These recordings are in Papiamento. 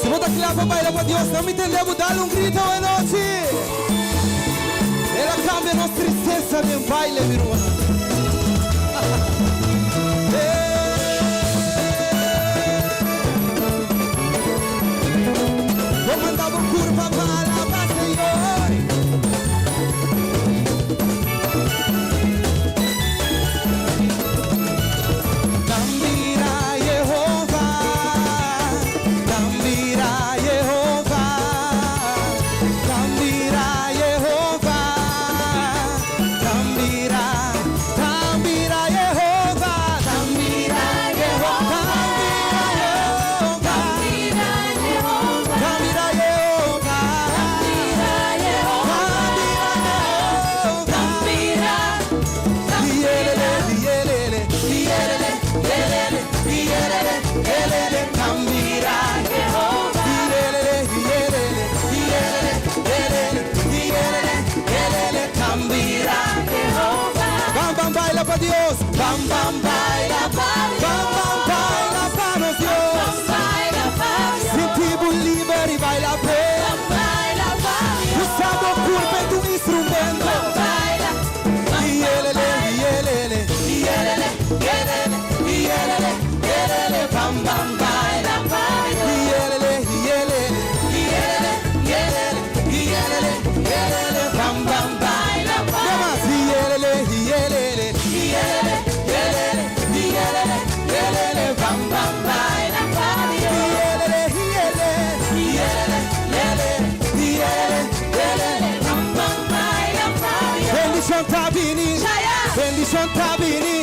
Si bo ta kla pa baila pa Dios, nan mi tende bo dal un grito awe nochi. El a kambia nos tristesa den baile, mi ruman. Bo manda bo kurpa pa alaba Señor. Dan bira Yehova, dan bira Yehova, dan bira Yehova, dan bira, dan bira Yehova, dan bira Yehova, dan bira Yehova, dan bira Yehova, dan bira Yehova. Iyelele, iyelele, iyelele, iyelele, iyelele, iyelele, tambira. Iyelele, iyelele, iyelele, iyelele, iyelele, iyelele, tambira. Bam, bam, baila pa Dios. Bam, bam, baila. Bam, bam, baila pa nos Dios. Sinti bo liber i baila p'e. Usa bo kurpa e tu instrumento. Iyelele, iyelele, iyelele, iyelele, iyelele, iyelele, bam, bam, baila. Iyelele, iyelele, iyelele, iyelele, iyelele, iyelele, bam, bam, baila. Demas, iyelele, iyelele, iyelele, iyelele, iyelele, iyelele, bam, bam, baila. Iyelele, iyelele, iyelele, iyelele, iyelele, iyelele. Bendishon ta bini, bendishon ta bini,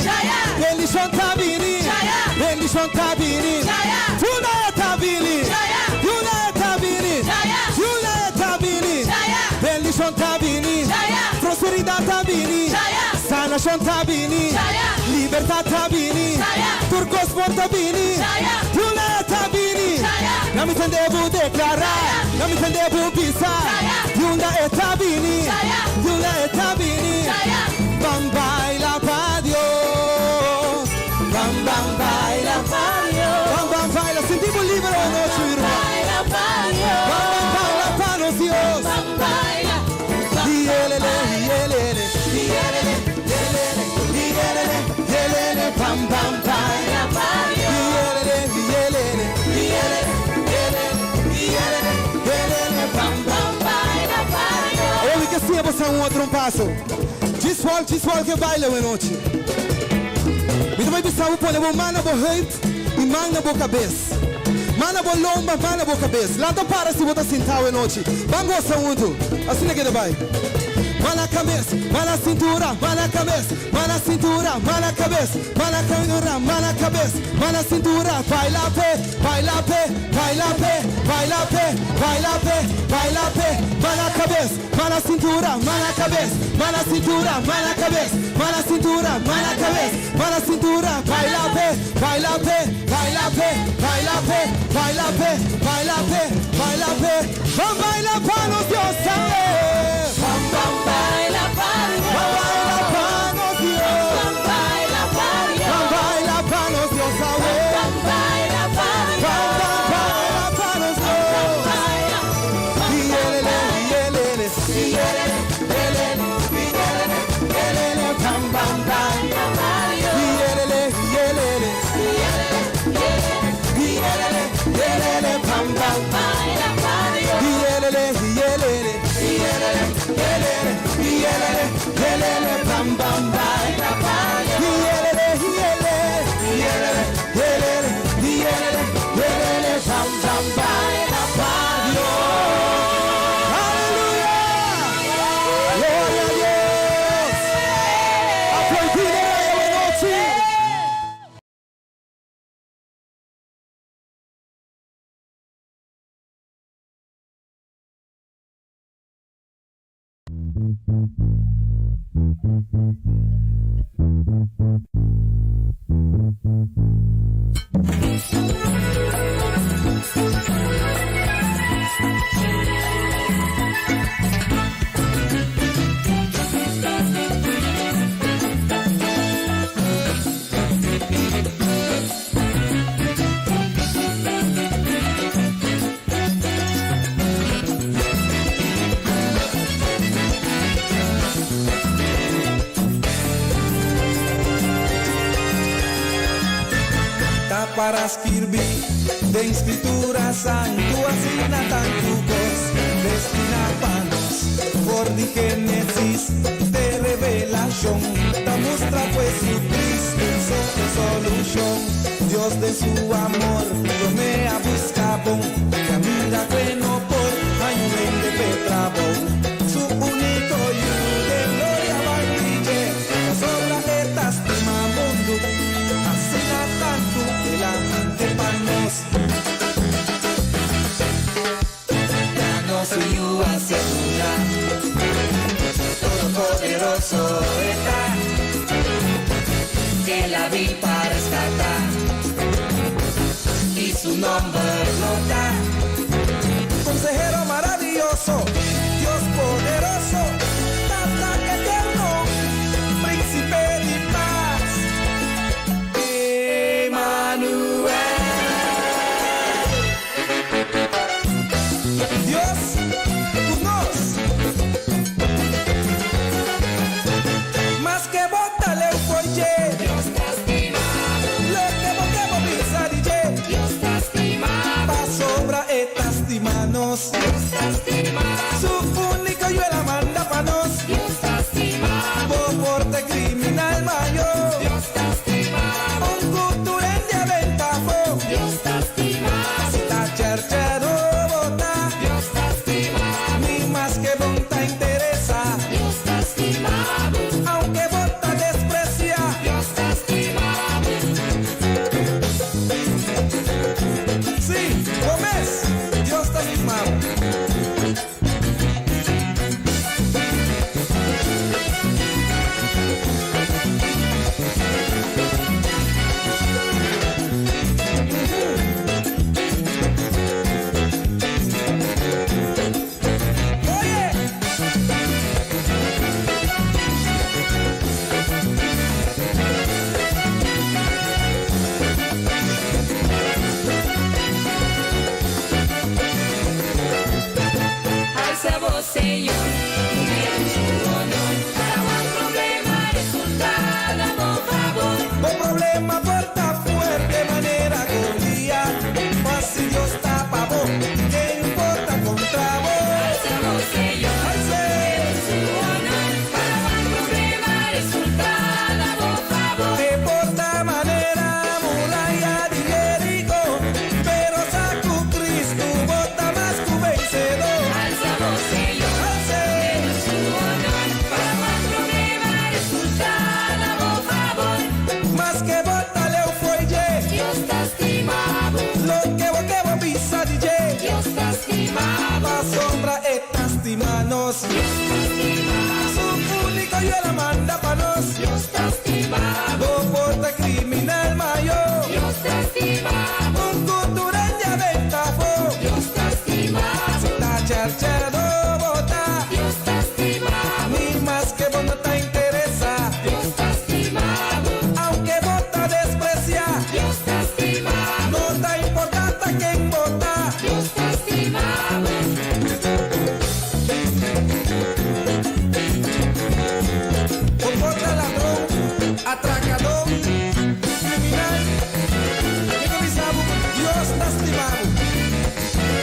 bendishon ta bini, bendishon ta bini, Tuna e ta bini, tuna e ta bini, tuna e ta bini, bendishon ta bini, prosperidat ta bini, sanashon ta bini, libertat ta bini, tur kos bon ta bini, tuna e ta bini. Na mi tende bo deklará, na mi tende bo bisa, Yunda e ta bini, yunda e ta bini. Ban baila pa Dios, ban ban baila pa Dios, ban ban baila, sinti bo liber awe nochi mi ruman. Ban ban baila pa nos Dios. Iyelele, iyelele, iyelele, iyelele, iyelele, iyelele, ban ban baila. Iyelele, iyelele, iyelele, iyelele, iyelele, iyelele, ban ban. Awor mi ke siña boso un otro un paso. Djis wòl, djis wòl ke baila awe nochi. Mi ta bai bisa bo pone bo man na bo heup i man na bo kabes. Man na bo lomba, man na bo kabes. Lanta para si bo ta sinta awe nochi. Ban gosa huntu. Asina ke ta bai. Man na kabes, man na sintura, man na kabes, man na sintura, man na kabes, man na cintura, man na kabes, man na sintura. Baila p'e, baila p'e, baila p'e, baila p'e, baila p'e, baila p'e. Man na kabes, man na sintura, man na kabes, man na sintura, man na kabes, man na sintura, man na kabes, man na sintura. Baila p'e, baila p'e, baila p'e, baila p'e, baila p'e, baila p'e, baila p'e. Ban baila pa nos Dios tambe. Bam bam baila pa Ban baila pa nos Dios. Bam baila pa Ban baila pa nos Dios awe. Bam baila pa Ban ban baila pa nos Dios. Baila Iyelele, iyelele, iyelele, iyelele, iyelele, iyelele, bam bam baila. Iyelele, iyelele, iyelele, iyelele, bam bam. Iyelele, iyelele, iyelele, iyelele, iyelele, iyelele, bam bam baila. Iyelele, iyelele, iyelele, iyelele, iyelele, iyelele, bam bam baila pa Dios. Aleluya! Gloria a Dios! Aplaudí awe nochi. Ta skirbi den Scritura Santu asina tantu kos destina pa nos. For di Genesis te Revelashon ta mustra ku Jesucristo so e solushon. Dios den su amor promé a buska bon i a mira ku e no por haña un hende p'e trabou. Su úniko Yu den gloria bai di dje pasobra e ta stima mundu. Asina tantu el a mante pa nos. Ya nos su Yu a segura, Todopoderoso e ta, El a bin pa reskatá, i su nomber lo ta. Konsehero Maravioso, Dios Poderoso, Tata Eterno, Príncipe di Paz, Emanuel. Dios ku nos. Maske bo ta leu for dje. Dios ta stima bo. Loke bo ke bo bisa di dje. Dios ta stima bo. Pasobra e ta stima nos. Dios ta stima bo. Su úniko Yu el a manda pa nos. Dios ta stima Bo bo. por ta kriminal mayo. Dios ta stima bo. Un ku tur hende a benta afó. Dios ta stima bo. Si ta chèrchèro bo ta. Dios ta stima bo. Ni maske bon ta interesá. Dios ta stima bo. Aunke bo ta despresiá. Dios ta stima bo. Sí, bo mes, Dios ta stima bo. Oye! Alza bo, Señor, den su honor, pa bo problema resultá na bo fabor. Bo problema por ta fuerte manera Goliat, ma si Dios ta pa bo, ken por ta contra bo? Alza bo, Señor, Alz'é! den su honor, pa bo problema resultá na bo fabor. E por ta manera muraya di Jericó, pero sa cu Cristo bo ta mas cu vencedor. Alza bo, Señor, Alz'é! den su honor, pa bo problema resultá na bo fabor. Maske bo ta leu fo'i dje. Dios ta stima bo. Loke bo ke bo bisa di dje. Dios ta stima bo. Pasobra e ta stima nos. Dios ta stima bo. Su úniko Yu el a manda pa nos. Dios ta stima bo. Bo por ta kriminal mayo. Dios ta stima bo. Un ku tur hende a benta afó. Dios ta stima bo. Si ta chèrchèrdó bo ta. Dios ta stima bo. Ni maske bo no ta interesá. Dios ta stima bo. Aunke bo ta despresiá. Dios ta stima bo. No ta importá ta ken bo ta. Dios ta stima bo. Bo por ta ladron, atracadó, criminal. Mi ta bisa bo, Dios ta stima bo.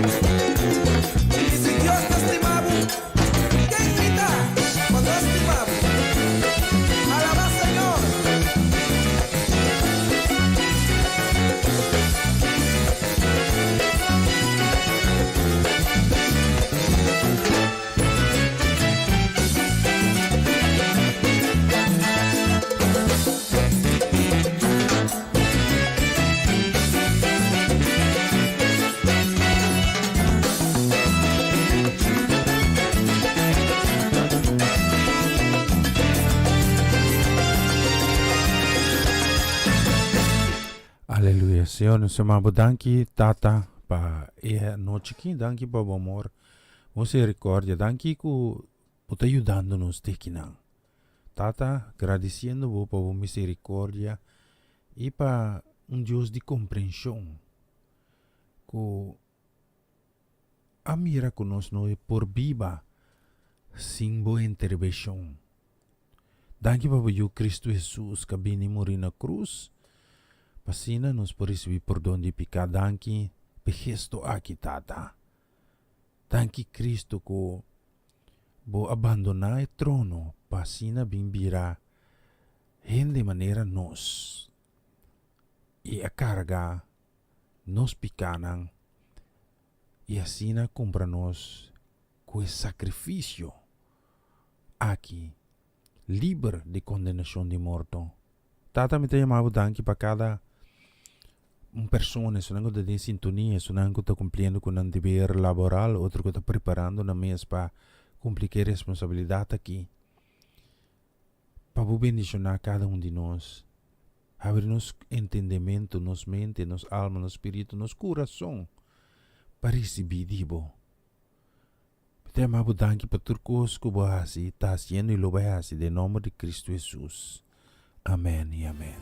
I si Dios ta stima bo, ken mi ta pa no stima bo? Alabá Señor! Aleluya Señor nos ama bo danki tata pa e anochi aki danki pa bo amor bo misericordia danki ku bo ta yudando nos te kinan tata gradiciendo bo pa bo misericordia y pa un Dios di comprension ku a mira ku nos no por biba sin bo intervenshon. Danki pa bo Yu Kristu Hesus ku a bini muri na krus pa asina nos por risibí pordon di piká. Danki p'e gesto aki, Tata. Danki Kristu ku bo a bandoná e trono pa asina bin bira hende manera nos i a karga nos pikánan i asina kumpra nos ku e sakrifisio aki liber di kondenashon di morto. Tata mi ta yama bo danki pa kada un persona, esunnan ku ta den sintonia, esunnan ku ta kumpliendo ku nan deber laboral, otro ku ta preparando nan mes pa kumpli ku e responsabilidat aki. Pa bo bendishoná kada un di nos. Habri nos entendementu, nos mente, nos alma, nos spiritu, nos kurason pa risibí di bo. Mi ta yama bo danki pa tur kos ku bo a hasi, ta hasiendo i lo bai hasi den nòmber di Kristu Hesus. Amèn i amèn.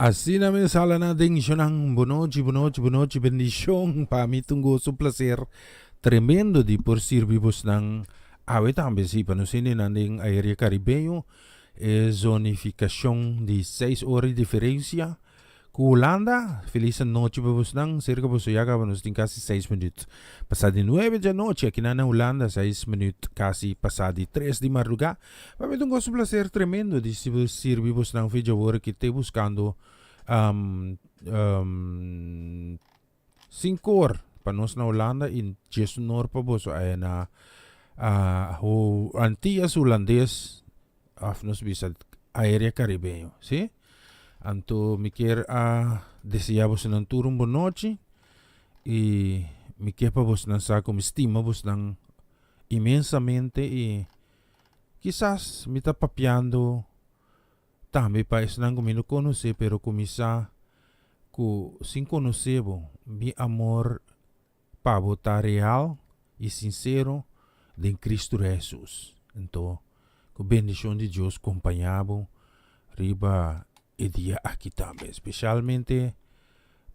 Asina mes hala na atencion Bonochi, bonochi, bonochi, bendicion. Pa mi ta un gozo, un placer tremendo di por sirbi bosnan awe tambe. Si, pa nos hendenan den area Caribeño, e zonificacion di seis ora di diferencia ku Hulanda. Feliz anochi pa bosnan. Serka boso ya kaba nos tin kasi seis minuut pasá di nuebe djanochi akinan na Hulanda, seis minuut kasi pasá di tres di marduga. Pa mi ta un goso un placer tremendo di sirbi bosnan fe djawor ki te buskando um, um, sinkor pa nos na Hulanda i djesunor pa boso aya na uh, ho Antillas Hulandes of nos bisa area Caribeño, si? Anto mi kier a desea bosonan tur un bon nochi y mi kier pa bosonan sa cu mi stima bosonan inmensamente y kisas mi ta papiando tambe pa esnan cu mi no conoce pero cu mi sa cu sin conoce bo mi amor pa bo ta real y sincero den Cristo Hesus. Anto, cu bendicion di Dios compaña bo riba e dia aki tambe. Specialmente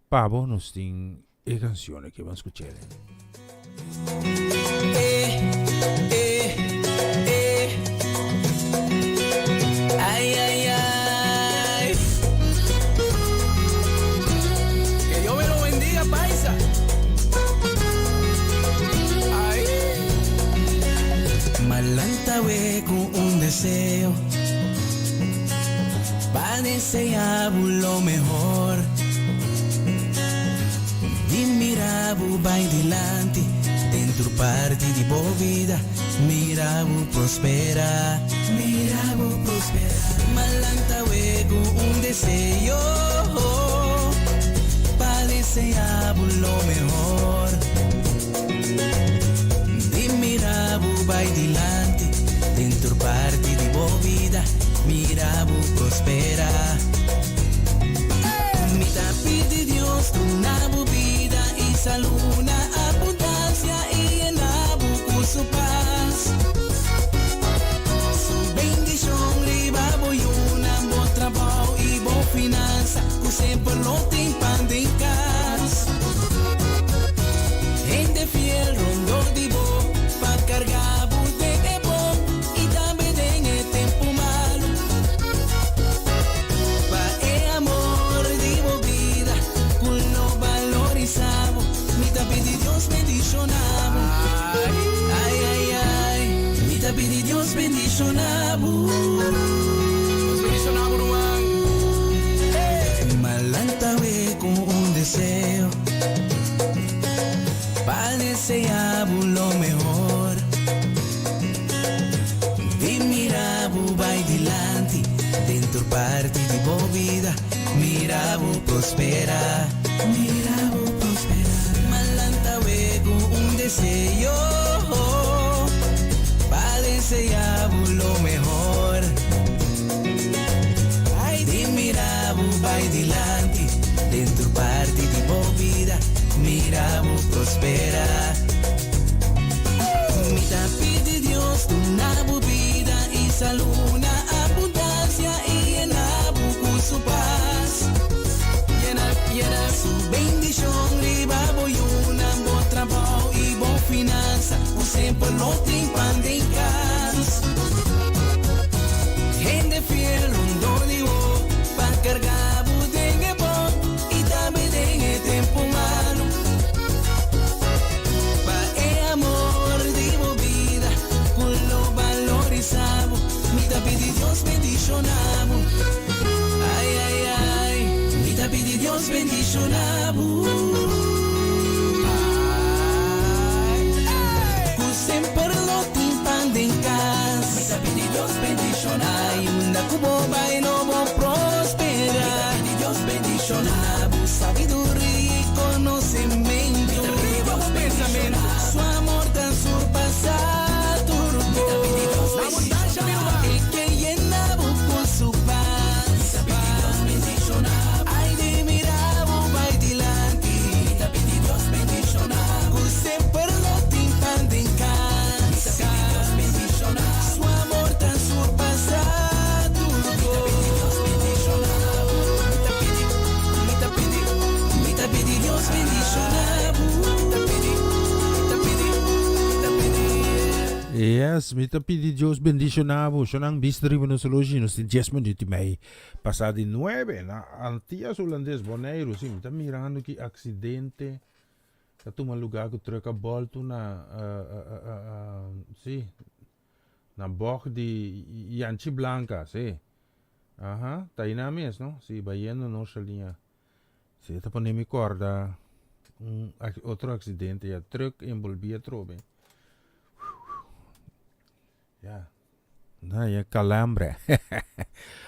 pa bo nos tin e cancion aki, ban scuch'e. Eh, eh, eh. Ay, ay, ay. Que Dios me lo bendiga, paisa. Ay. M'a lanta awe cu un deseo pa desea bo lo mehor. Di mira bo bay dilanti den tur parti di bo bida, mira bo prospera, mira bo prospera. M'a lanta awe cu un deseo pa desea bo lo mehor. Di mira bo bay dilanti den tur parti di bo bida, mira bo prospera. Mi ta pidi Dios duna bo bida y salud na abundancia y yena bo cu su paz. Su bendicion riba bo yunan, bo trabao y bo finanza, cu semper lo tin pan den cas. Hende fiel rondó di bo pa carga bo den e bon y tambe den e tempo malo. Pa e amor di bo bida cu lo valorisa bo, mi ta pidi Dios bendiciona bo. Ay, ay, ay, mi ta pidi Dios bendiciona bo. Dios bendiciona bo, ruman. M'a lanta awe cu un deseo pa desea bo lo mehor. Di mira bo bay dilanti den tur parti di bo bida, mira bo prospera, mira bo prospera. M'a lanta awe cu un deseo pa desea bo lo mehor. Ay, di mira bo bay dilanti den tur parti di bo bida, mira bo prospera. Mi ta pidi Dios duna bo bida y salud na abundancia y yena bo cu su paz. Yena, yena su bendicion riba bo yunan, bo trabao y bo finanza, cu semper lo tin pan den cas. Hende fiel rondó di bo pa carga bo den e bon y tambe den e tempo malo. Pa e amor di bo bida cu lo valorisa bo, mi ta pidi Dios bendiciona bo. Ay, ay, ay, mi ta pidi Dios bendiciona bo. Cu semper lo tin pan den cas. Mi ta pidi Dios bendiciona. Ay, unda cu bo bay lo bo prospera. Mi ta pidi Dios bendiciona bo. Sabiduria y conocimento. Riba bo pensamento. Su amor ta surpasa tur Mi ta pidi Dios Abundancia, mi ruman. E ke yena bo cu su paz. Mi ta pidi Dios bendiciona. Ay, di mira bo bay dilanti. Mi ta pidi Dios bendiciona. Cu semper lo tin pan den cas. Mi ta pidi Dios bendiciona. Su amor ta surpasa tur Mi ta pidi Dios bendiciona. Mi ta pidi, mi ta pidi, Mi ta pidi Dios bendiciona bo. Mi ta pidi, mi ta pidi, mi ta pidi. Yes, mi ta pidi Dios bendiciona bo. Shonan bista riba nos horloge, nos tin 10 minuut y mei pasa di 9 na Antillas Hulandes, Boneiru. Si, mi ta mirando ki accidente ta tuma lugar cu truck a bolto na, uh, uh, uh, uh, si, na bocht di Yanchi Blanca, si. Aha, ta ahí mes, no? Si, bayendo nos liña. Si, ta pone mi corda un otro accidente, ya truck envolvi atrobe. Ja. Na ya calambre.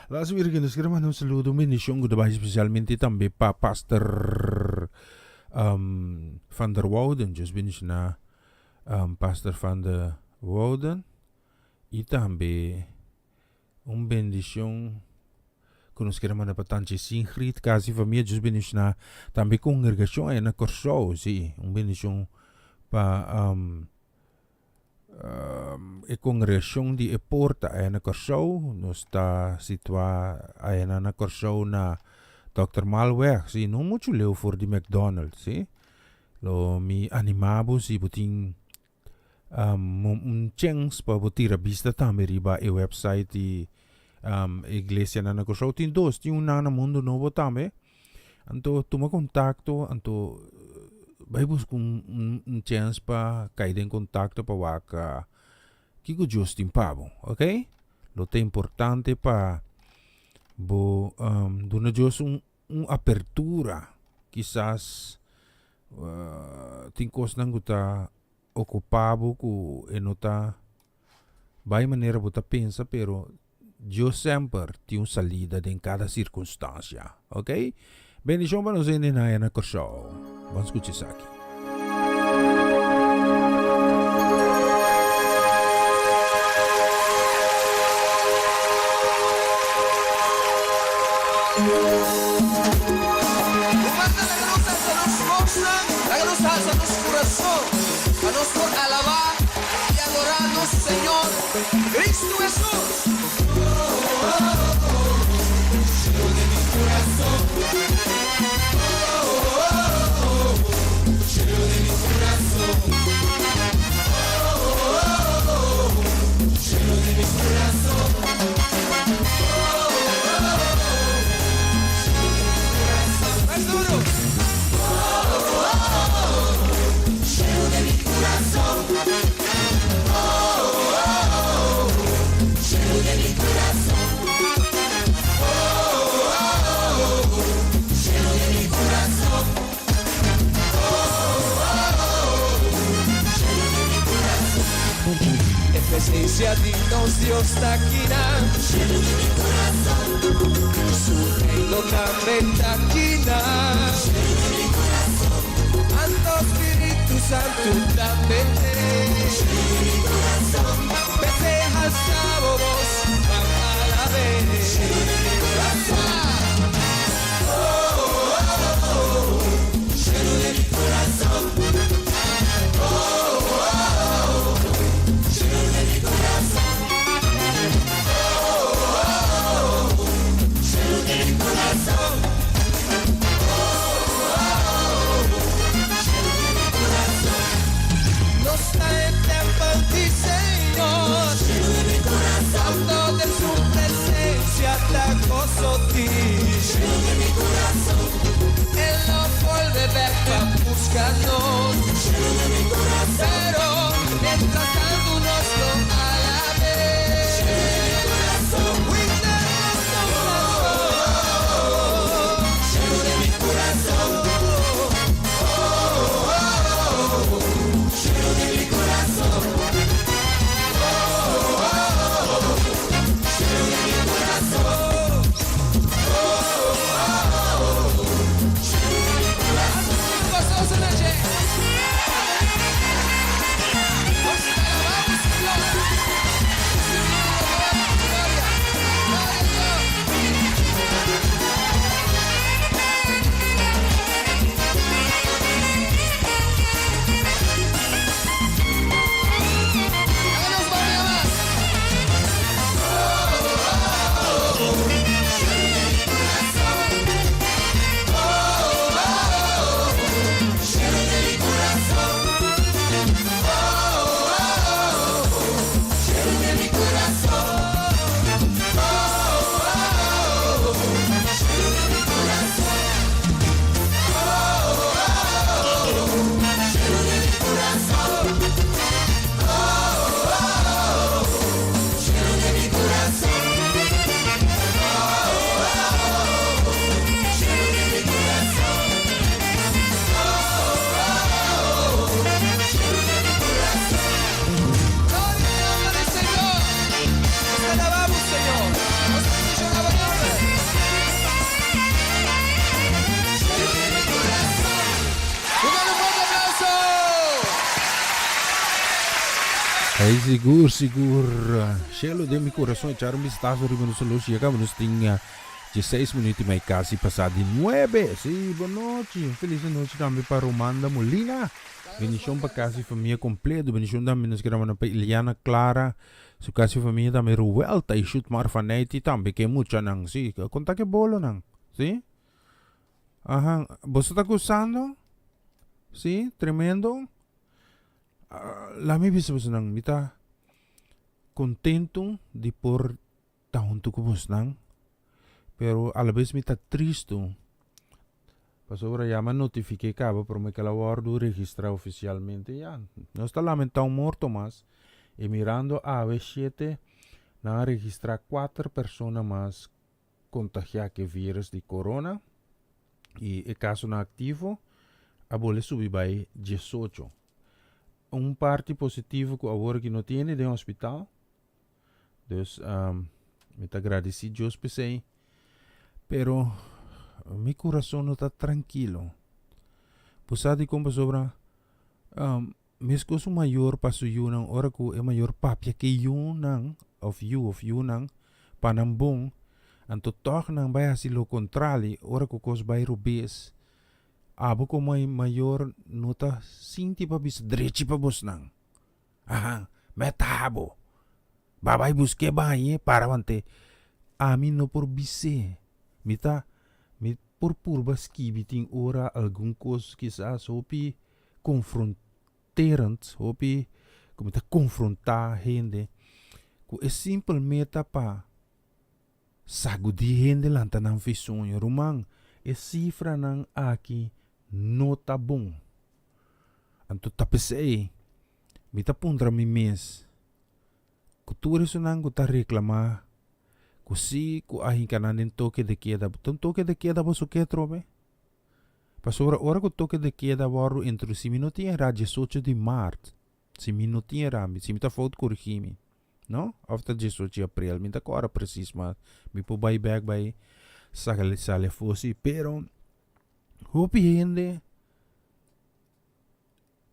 Laat weer nos quiere mandar un saludo, un bendición, goodbye, especialmente también pa Pastor van der Wouden. Just bendicionar Pastor van der Wouden. Y tambe un bendicion cu nos kier manda pa Tantje Singrid, casi famia Dios bendiciona tambe congregacion aya na Corsou, si, un bendicion pa um, um, e congregacion di e porta aya na Corsou, nos ta situa aya na na Corsou na Dr. Malweg, si, no mucho leu for di McDonald's, si. Lo mi anima bo si bo tin un chens pa bo tira bista tambe riba e website di iglesianan na Kòrsou. Tin dos, tin un na Mundo Nobo tambe. Anto tuma kontakto, anto bai buska un chens pa kai den kontakto pa wak kiko Dios tin pa bo, ok? Lo ta importante pa bo duna Dios un apertura. Kisas tin kosnan ku ta ocupa bo cu e no ta bay manera bo ta pensa pero Dios semper tin un salida den cada circunstancia ok bendicion pa nos hende na na Corsou ban scucha esaki. Humana, laga nos alsa nos bosnan, laga nos alsa nos kurason, pa nos por alabá i adorá nos Señor Kristu Hesus. E presencia di nos Dios ta akinan. Su reino tambe ta akinan. Anto Spiritu Santu tambe t'e. P'esei halsa bo bos pa alab'é. Nos ta e tempel di Señor. Santo den su presencia ta gozo tin. El lo bolbe bek pa busca nos. Pero mientras tanto nos lo alab'é. Cuida nos corazón. Hey, sigur, sigur. Shelo den mi corazón echar un vistazo riba nos reloj. Ya caba nos tin 16 minuut y mei casi pasá di nuebe. Sí, bon nochi. Un feliz nochi tambe pa Romanda Molina. Bendicion pa casa y famia completo. Bendicion tambe nos kere manda pa Iliana Clara, su casa y famia tambe Ruelta y Shutmar Fanetti tambe ke muchanan. Sí, konta ke bolonan. Sí? Aha, boso ta gustando? Sí, tremendo. Laat mi bisa bosonan, mi ta contento di por ta hunto cu bosnan, pero alabes mi ta tristo pasobra ya mi a notifique caba prome cu el a wordo registra oficialmente ya nos ta lamenta un morto mas y mirando awe shete nan a registra cuater persona mas contagia cu e virus di corona y e casonan activo a bole subi bay diesocho. Un parti positivo cu awor aki no tiene den hospital. Dus mi ta agradeci Dios p'esey. Pero mi curason no ta trankilo. Bo sa dikon? Pasobra meskos un mayor pa su yunan ora ku e mayor papia ke yunan of yu of yunan pa nan bon, anto tòg nan bai hasi lo kontrali ora ku kos bai robes. Abo komo mayor no ta sinti pa bisa drechi pa bosnan. Ahan, meta abo. Ba bai busk'é bañ'é para want'é. Ami no por bis'é. Mi ta, mi por purba skibi tin ora algun kos kisas hopi konfronterend, hopi ku mi ta konfrontá hende ku e simpel meta pa sagudí hende lanta nan fi suño. Ruman, e sifranan aki no ta bon. Anto ta p'esei mi ta puntra mi mes ku tur esunnan ku ta reklamá ku si ku a hinka nan den toke de keda, ta un toke de keda boso ke atrobe? Pasobra ora ku toke de keda wòrdu introdusí mi no tin era diesocho di mart, si mi no tin era, si mi ta fout korigí mi, no? Òf ta diesocho di aprel, mi ta kòrda presis mas, mi por bai bèk bai sali afó si, pero hopi hende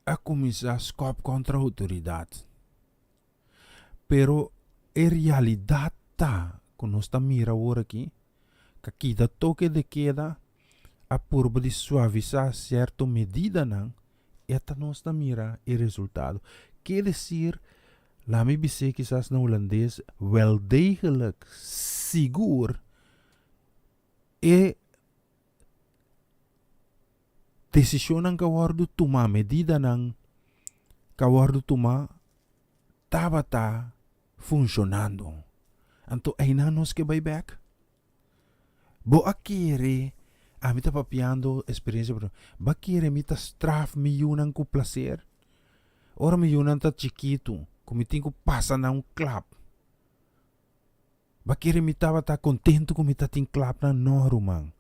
a kuminsá skòp kontra outoridat. Pero e realidat ta ku nos ta mira awor aki, ka kita toke de keda a purba di suavisá sierto medidanan, e ta nos ta mira e resultado. Ke desir, laat mi bis'é kisas na hulandes, wel degelijk, sigur, e Desishonnan ku a wòrdu tumá, medidanan ku a wòrdu tumá tabata funshonando. Anto einan nos ke bai bèk? Bo a kere, ami ta papiando eksperensia personal, bo a kere mi ta straf mi yunan ku plaser? Ora mi yunan ta chikitu, ku mi tin ku pasa nan un klap. Bo a kere mi tabata kontentu ku mi ta tin klapnan? No, ruman.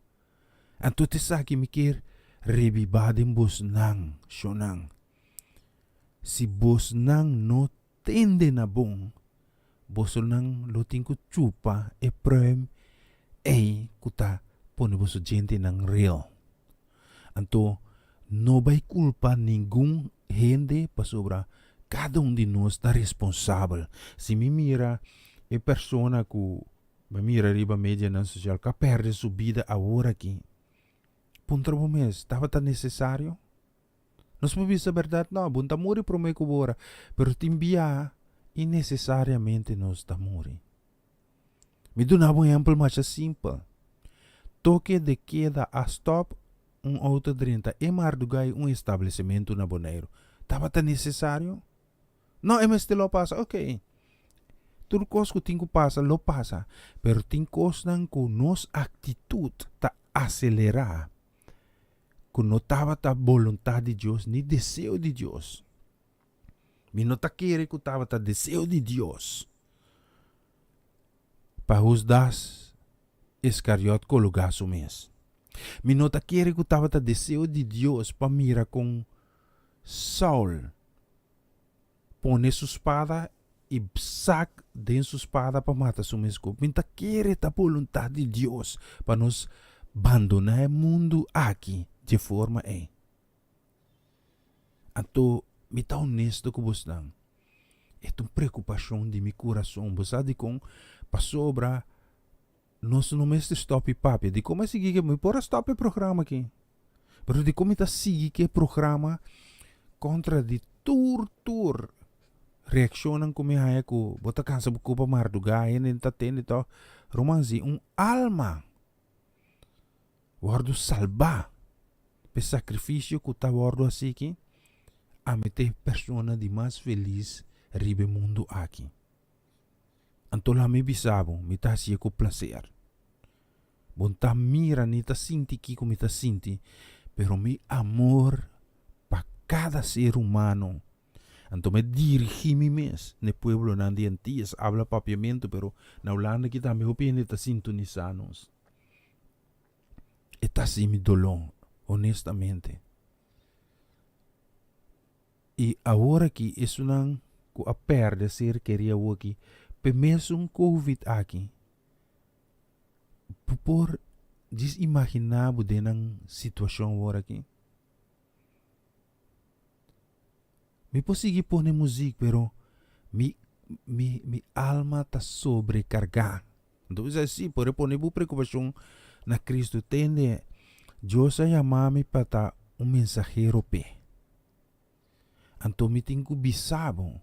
Anto t'esaki mi kier rebibá den bosnan, shonnan. Si bosnan no tende na bon, bosonan lo tin ku chupa e pruim ei ku ta pone boso djentenan rel. Anto, no bai kulpa ningun hende pasobra kada un di nos ta responsabel. Si mi mira e persona ku Bo mira riba medianan sosial ku a pèrdè su bida awor aki. Puntra bo mes, tabata nesesario? Nos por bisa bèrdat? No, bo no ta muri promé ku bo ora, pero tin bia innesesariamente nos ta muri. Mi duna bo un ehèmpel masha simpel. Toke de keda a stòp un outo drenta e mardugá i un establesimentu na Boneiru. Tabata nesesario? No, e mester lo pasa. Ok. Tur kos ku tin ku pasa, lo pasa. Pero tin kosnan ku nos aktitut ta aselerá ku no tabata boluntat di Dios ni deseo di Dios. Mi no ta kere ku tabata deseo di Dios pa Husdas Iskariot kologá su mes. Mi no ta kere ku tabata deseo di Dios pa mira kon Saul pone su spada i sak den su spada pa mata su mes kop. Mi ta kere ta boluntat di Dios pa nos bandoná e mundu aki dje forma ei. Anto mi ta honesto ku bosnan. E ta un preokupashon di mi kurason. Bo sa dikon? Pasobra nos no mester stòp di papia. Dikon mi a sigui ku e? Mi por a stòp e programa aki. Pero dikon mi ta sigui ku e programa kontra di tur tur reakshonnan ku mi haña ku bo ta kansa bo kupa mardugá, hende no ta tende tòg. Ruman, si un alma wòrdu salbá pa e sakrifisio ku ta wòrdu hasi aki, ami ta e persona di mas felis riba e mundu aki. Anto laha mi bisa bo, mi ta hasié ku plaser. Bo no ta mira ni ta sinti kiko mi ta sinti, pero mi amor pa kada ser humano. Anto mi a dirigí mi mes na e pueblonan di Antillas, abla papiamentu, pero na Hulanda aki tambe hopi hende ta sintonisá nos. E ta hasi mi doló, honestamente. I awor aki esunnan ku a pèrdè ser kerí awoki p'e mesun covid aki, bo por djis imaginá bo den nan situashon awor aki? Mi por sigui pone muzik pero mi mi mi alma ta sobrekargá. Anto mi sa si por e pone bo preokupashon na Kristu. Tende, Dios a yama mi pa ta un mensahero p'e. Anto mi tin ku bisa bo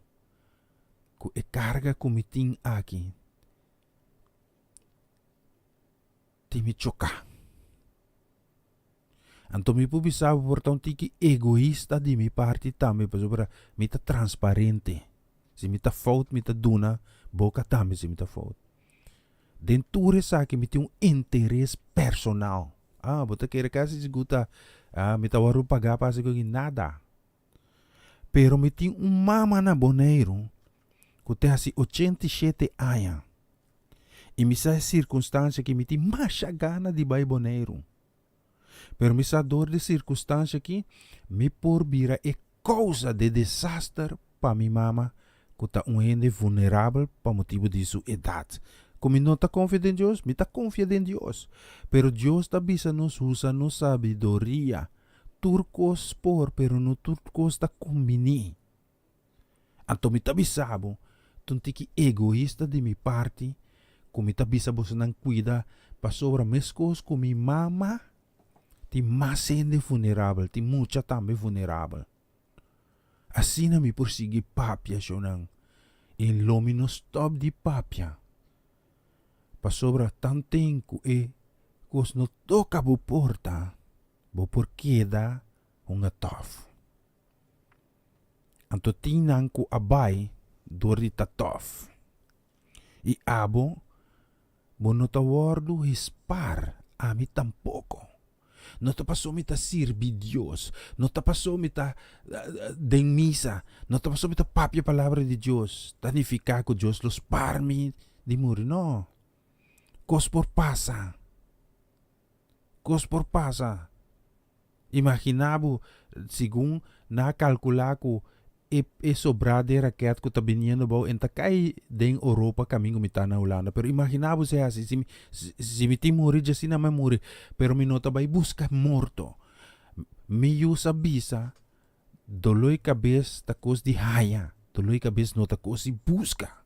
ku e karga ku mi tin aki tin mi choká. Anto mi por bisa bo por ta un tiki egoista di mi parti tambe pasobra mi ta transparente. Si mi ta fout mi ta duna boka tambe si mi ta fout. Den tur esaki mi tin un interes personal. Ah, bo ta kere kasi sigur ta ah, mi ta wòrdu pagá pa hasi ku aki? Nada. Pero mi tin un mama na Boneiru ku ta hasi 87 aña. I mi sa e sirkunstansia ki mi tin masha gana di bai Boneiru. Pero mi sa dor di sirkunstansia aki mi por bira e kousa di desaster pa mi mama ku ta un hende vulnerabel pa motibu di su edat. Ku mi no ta konfia den Dios? Mi ta konfia den Dios. Pero Dios ta bisa nos usa nos sabiduria. Tur kos por, pero no tur kos ta kumbiní. Anto mi ta bisa bo, ta un tiki egoista di mi parti ku mi ta bisa bosonan kuida pasobra meskos ku mi mama tin mas hende vunerabel, tin mucha tambe vunerabel. Asina mi por sigui papia shownan i lo mi no stòp di papia pasobra tanten ku e kos no toka bo porta bo por keda hunga tòf. Anto tin nan ku a bai dor di ta tòf. I abo, bo no ta wòrdu hispar, ami tampoko. No ta paso mi ta sirbi Dios, no ta paso mi ta den misa, no ta paso mi ta papia palabra di Dios, ta nifiká ku Dios lo spar mi di muri. No. Kos por pasa. Kos por pasa. Imaginá bo, segun nan a kalkulá ku e e sobrá den raket ku ta biniendo abou en ta kai den Oropa kaminda ku mi ta na Hulanda. Pero imaginá bo si hasi, si mi si mi tin muri dje asina mi a muri, pero mi no ta bai buska morto. Mi yu sa bisa, doló i kabes ta kos di haña, doló i kabes no ta kos di buska.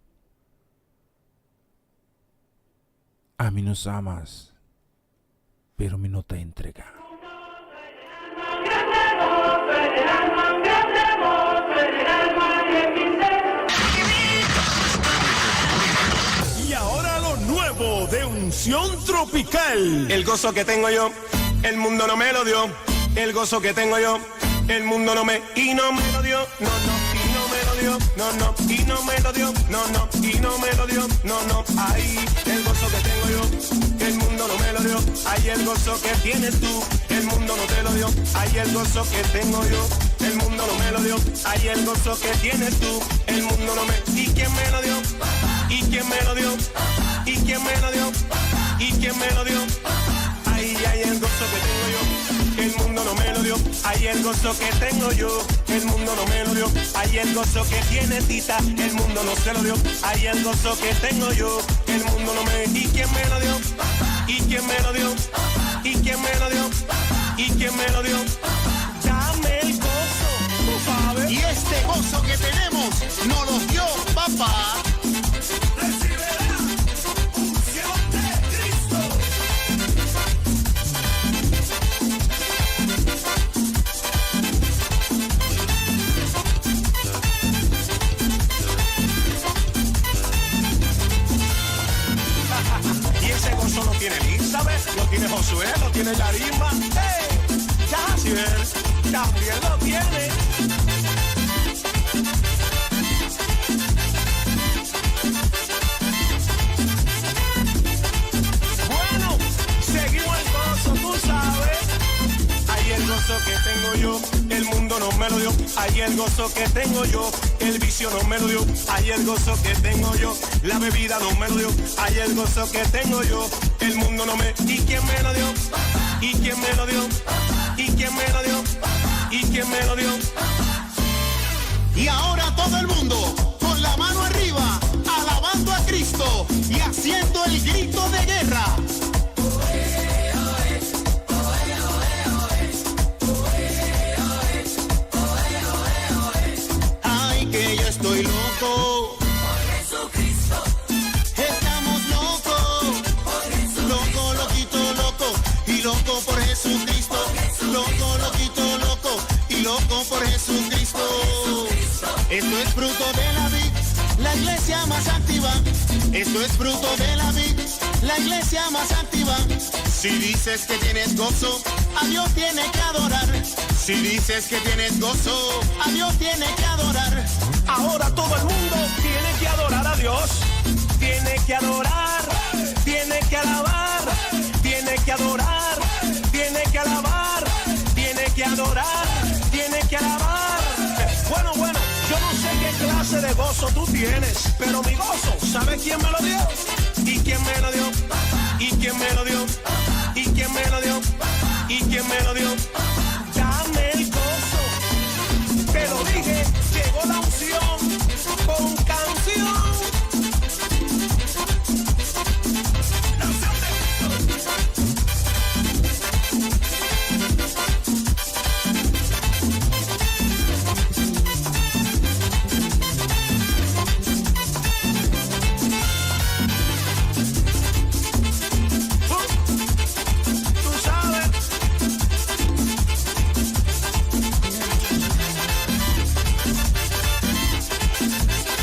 Ami no sa mas. Pero mi no ta entregá. Y ahora lo nuevo de Unción Tropical. El gozo que tengo yo, el mundo no me lo dio. El gozo que tengo yo, el mundo no me y no me lo dio. No, no, y no me lo dio. No, no, y no me lo dio. No, no, y no me lo dio. No, no, ay, el gozo que tengo yo, el mundo no me lo dio. Ay, el gozo que tienes tú, el mundo no te lo dio. Ay, el gozo que tengo yo, el mundo no me lo dio. Ay, el gozo que tienes tú, el mundo no me. ¿Y quién me lo dio? ¿Y quién me lo dio? ¿Y quién me lo dio? ¿Y quién me lo dio? Ay, ay, el gozo que tengo yo, el mundo no me lo dio. Ay, el gozo que tengo yo, el mundo no me lo dio. Ay, el gozo que tiene Tita, el mundo no se lo dio. Ay, el gozo que tengo yo, el mundo no me. ¿Y quién me lo dio? ¿Y quién me lo dio? ¿Y quién me lo dio? ¿Y quién me lo dio? Dame el gozo, tú sabes. Y este gozo que tenemos nos lo dio. Josué lo tiene Yarimba. ¡Hey! Yaciel también lo tiene. Bueno, seguimos el gozo, tú sabes. Ahí el gozo que tengo yo, el mundo no me lo dio. Ahí el gozo que tengo yo, el vicio no me lo dio. Ahí el gozo que tengo yo, la bebida no me lo dio. Ahí el gozo que tengo yo, el mundo no me. ¿Y quién me lo dio? ¿Y quién me lo dio? ¿Y quién me lo dio? ¿Y quién me lo dio? Y ahora todo el mundo, con la mano arriba, alabando a Cristo y haciendo el grito de guerra. Ay, que yo estoy loco. Por Jesucristo. Estamos locos. Por Jesucristo. Loco, loquito, loco. Y loco por Jesucristo. Loco, loquito, loco. Y loco por Jesucristo. Esto es fruto de la vid, la iglesia más activa. Esto es fruto de la vid, la iglesia más activa. Si dices que tienes gozo, a Dios tiene que adorar. Si dices que tienes gozo, a Dios tiene que adorar. Ahora todo el mundo tiene que adorar a Dios. Tiene que adorar, tiene que alabar, tiene que adorar, tiene que alabar, tiene que adorar, tiene que alabar. Bueno, bueno, yo no sé qué clase de gozo tú tienes, pero mi gozo, ¿sabes quién me lo dio? ¿Y quién me lo dio? ¿Y quién me lo dio? ¿Y quién me lo dio? ¿Y quién me lo dio? Dame el gozo. Te lo dije, llegó la unción con canción. La unción de Cristo. Tú sabes.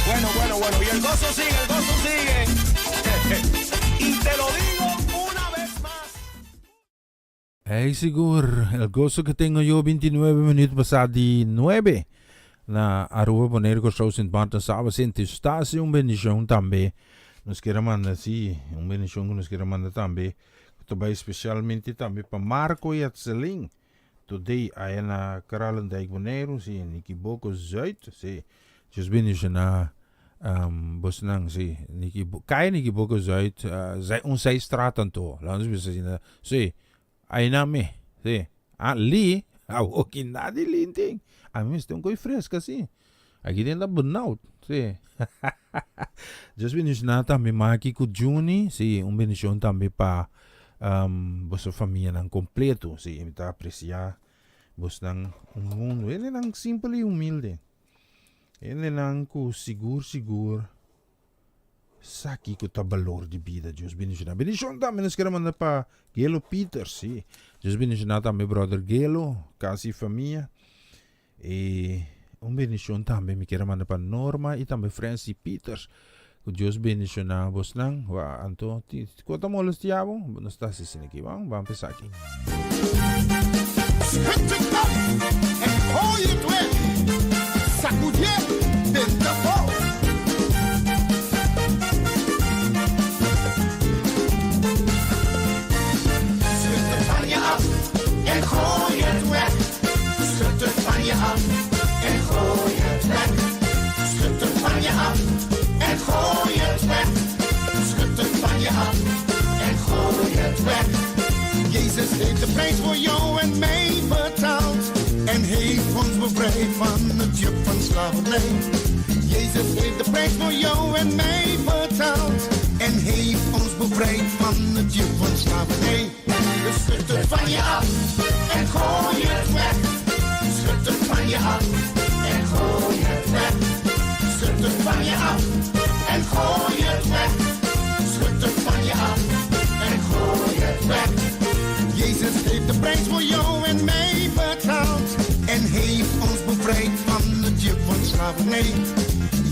Bueno, bueno, bueno. Y el gozo sigue, el gozo sigue. y te lo digo una vez más. Hey, sigur, el gozo que tengo yo, 29 minuut pasá di 9. Na Aruba, Bonaire, Kòrsou, Sint Maarten, Saba, Sint Eustatius, un bendishon tambe. Nos kier manda, sí, un bendishon ku nos kier manda tambe. Ku ta spesialmente tambe pa Marco i Atselin. Today, aya na Kralendijk, Bonaire, sí, Nikiboko Zuid, sí. Dios bendishoná bosnan, sí. Niki, Kaya Nikiboko Zuid, zij, un zijstraat anto. Laat ons bisa asina, sí. Aina me, sí. Ah, li, awo ki nadi linting. A mi mester un koi fresca, sí. Aki den ta benauwd, sí. Dios bendishoná tambe Maki ku Juni, sí, un bendishon tambe pa um, boso famianan kompleto, sí. Mi ta apresiá bosnan un mundu. Hendenan simpel i humilde. Hendenan ku sigur sigur sa kiko ta balor di bida. Dios bendishoná. Bendishon tambe nos kier a manda pa Gelo Peters, sí. Dios bendishoná tambe brother Gelo, kas i famia. I un bendishon tambe mi kier a manda pa Norma i tambe Francie Peters. Ku Dios bendishoná bosnan. Wa, anto, ti, ku ta molestia bo? Nos ta hasi asina aki. Ban, ban pesa aki. Schud het af en gooi het weg. Sacudié den tapó. Schud het van je af en gooi het weg. Schud het van je af en gooi het weg. Schud het van je af en gooi het weg. Schud het van je af en gooi het weg. Jezus heeft de prijs voor jou en mij betaald. En heeft ons bevrijd van het juk van slavernij. Jezus heeft de prijs voor jou en mij betaald. En heeft ons bevrijd van het juk van slavernij. Dus schud het van je af en gooi het weg. Schud het van je af en gooi het weg. Schud het van je af en gooi het weg. Schud het van je af en gooi het weg. Jezus heeft de prijs voor jou en mij betaald. En heeft ons bevrijd van het juk van slavernij.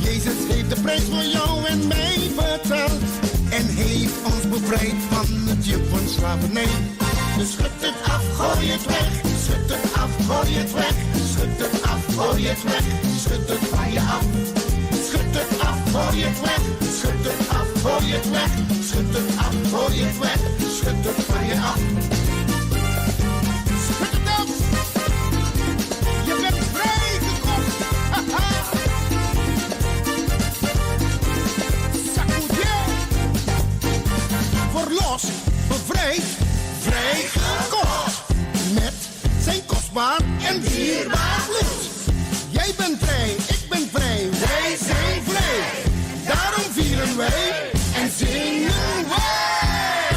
Jezus heeft de prijs voor jou en mij betaald. En heeft ons bevrijd van het juk van slavernij. Dus schud het af, gooi het weg. Schud het af, gooi het weg. Schud het af, gooi het weg. Schud het van je af. Schud het af, gooi het weg. Schud het af, gooi het weg. Schud het af, gooi het weg. Schud het van je af. Schud het af. Je bent vrijgekocht. Haha. Sacudir. Verlost, bevrijd, vrijgekocht. Met zijn kostbaar en dierbaar bloed. Jij bent vrij, ik ben vrij, wij zijn vrij. Daarom vieren wij en zingen wij.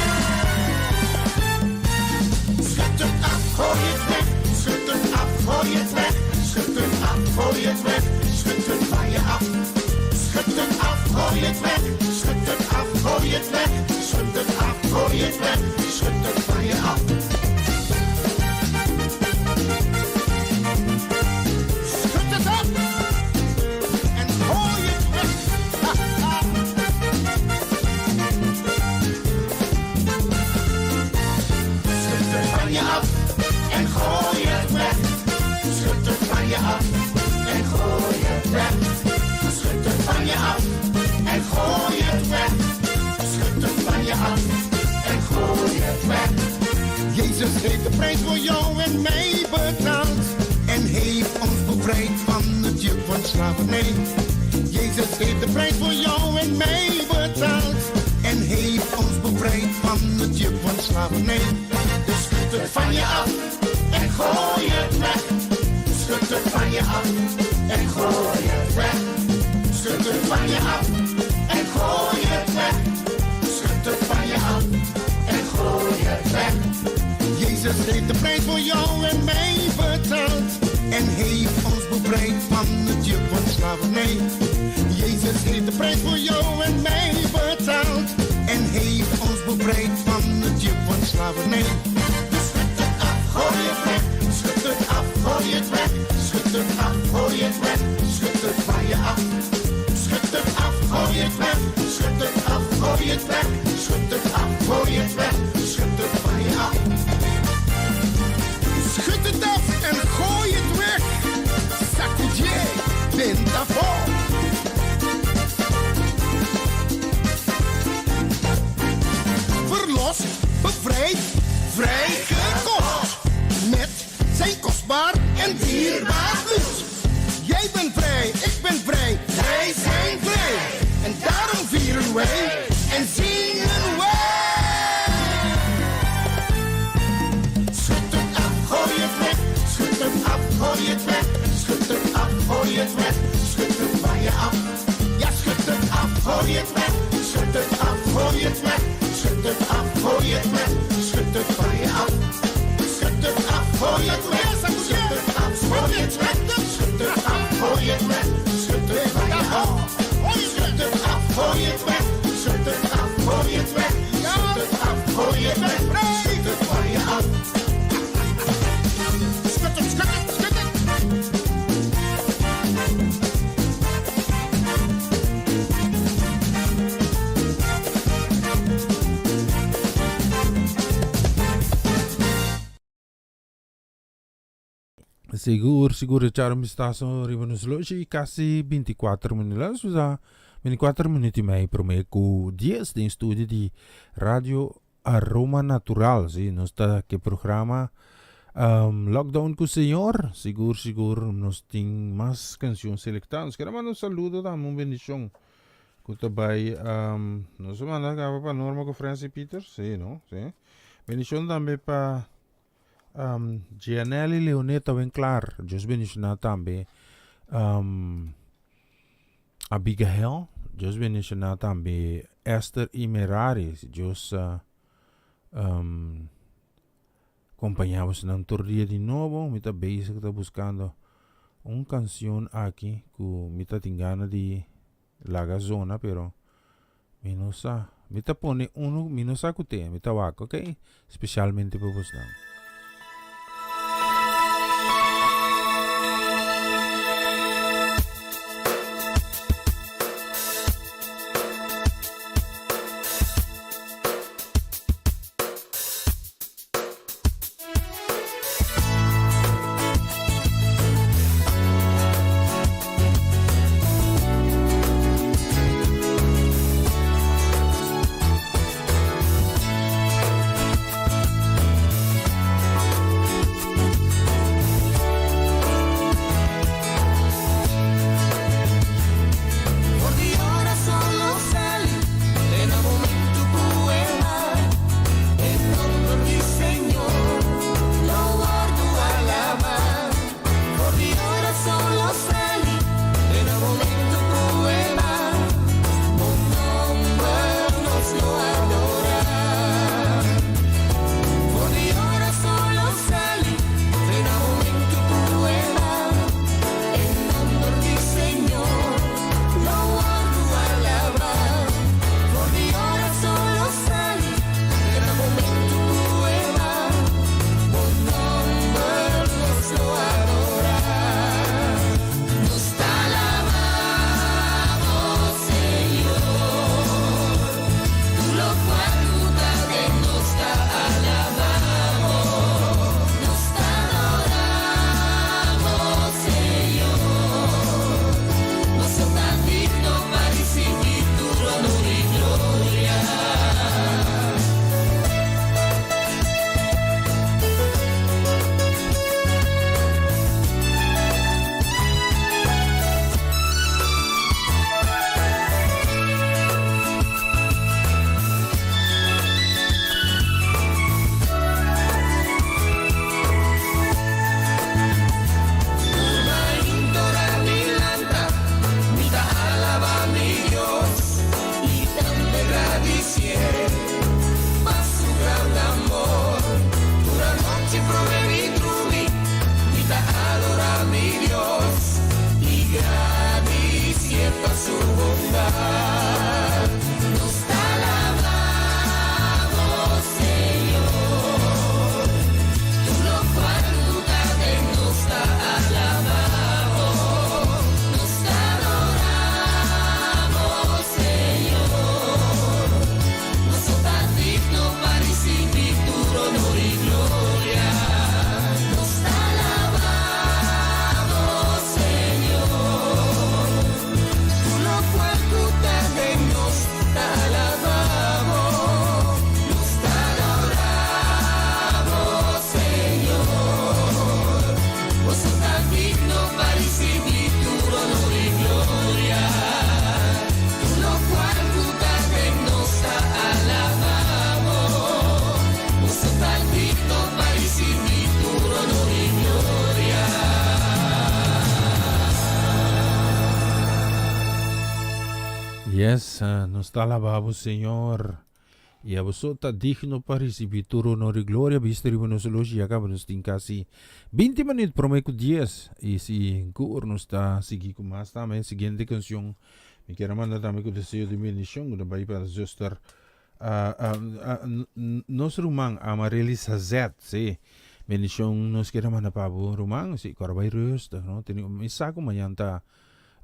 Schud het af, gooi het weg. Schud het af, gooi het weg. Schud het af, gooi het weg. Schud het van je af. Schud het af, gooi het weg. Schud het af, gooi het weg. Schud het af, gooi het weg. Schud het van je af. Schud het af en gooi het weg. Ha, ha. Schud het van je af en gooi het weg. Schud het van je af en gooi het weg. Schud het van je af en gooi het weg. Schud het van je af en gooi het weg. Jezus heeft de prijs voor jou en mij betaald. En heeft ons bevrijd van het juk van slavernij. Jezus heeft de prijs voor jou en mij betaald. En heeft ons bevrijd van het juk van slavernij. Dus schud het van je af en gooi het weg. Schud het van je af en gooi het weg. Schud het van je af en gooi het weg. Schud het van je af en gooi het weg. Jezus heeft de prijs voor jou en mij betaald. En heeft ons bevrijd van het juk van slavernij. Jezus heeft de prijs voor jou en mij betaald. En heeft ons bevrijd van het juk van slavernij. Dus schud het af, gooi het weg. Schud het af, gooi het weg. Schud het af, gooi het weg. Schud het van je af. Schud het af, gooi het weg. Schud het af, gooi het weg. Schud het af, gooi het weg. Schud het van je af. Schud het af en gooi het weg. Sacudir, benta voor. Verlost, bevrijd, vrijgekocht. Met zijn kostbaar en dierbaar bloed. Jij bent vrij, ik ben vrij, wij zijn vrij. En daarom vieren wij en zingen wij. Schud het af, gooi het weg. Schud het af, gooi het weg. Schud het af, gooi het weg. Schud het van je af. Ja, schud het af, gooi het weg. Schud het af, gooi het weg. Schud het af, gooi het weg. Schud het van je af. Schud het af, gooi het weg. Schud het af, gooi het weg. Schud het af, gooi het weg. Schud het van je af. Schud het af, gooi het weg. Schud het af, gooi het weg. Schud het af, gooi het weg. Schud het van je af. Schud het, schud het, schud het. Sigur, sigur, echar un vistazo riba nos loshi casi 24 minuut. Usa 24 minuut y mei prome cu 10 den studio di Radio Aroma Natural. Si, nos ta ke programa Lockdown cu Señor. Sigur, sigur, nos tin mas cancion selecta. Nos quiere manda un saludo tambe, un bendicion. Cu ta bay, nos a manda caba pa Norma cu Francie Peters. Si, no? Si. Bendicion tambe pa Gianelli Leoneta Winklaar. Dios bendiciona tambe Abigail. Dios bendiciona tambe Esther y Merari. Si Dios compaña bosonan tur dia di nobo. Mi ta bezig ta buscando un cancion aki cu mi ta tin gana di laga zona, pero mi no sa. Mi ta pone uno, mi no sa cu te, mi ta wak, ok? Specialmente pa bosnan. Yes, nos ta alabá bo, Señor. I abo so ta digno pa risibí tur honor i gloria. Bista riba nos oloshi ya kaba nos tin kasi 20 minuut promé ku 10. I si ku nos ta sigui ku mas tambe. Siguiente kanshon mi kier a manda tambe ku deseo di bendishon ku ta bai pa zuster nos ruman Amarelys Hazet. Sí, bendishon nos kier a manda pa bo ruman. Sí, ku ora bai rustig, no? Tene mi sa ku mañan ta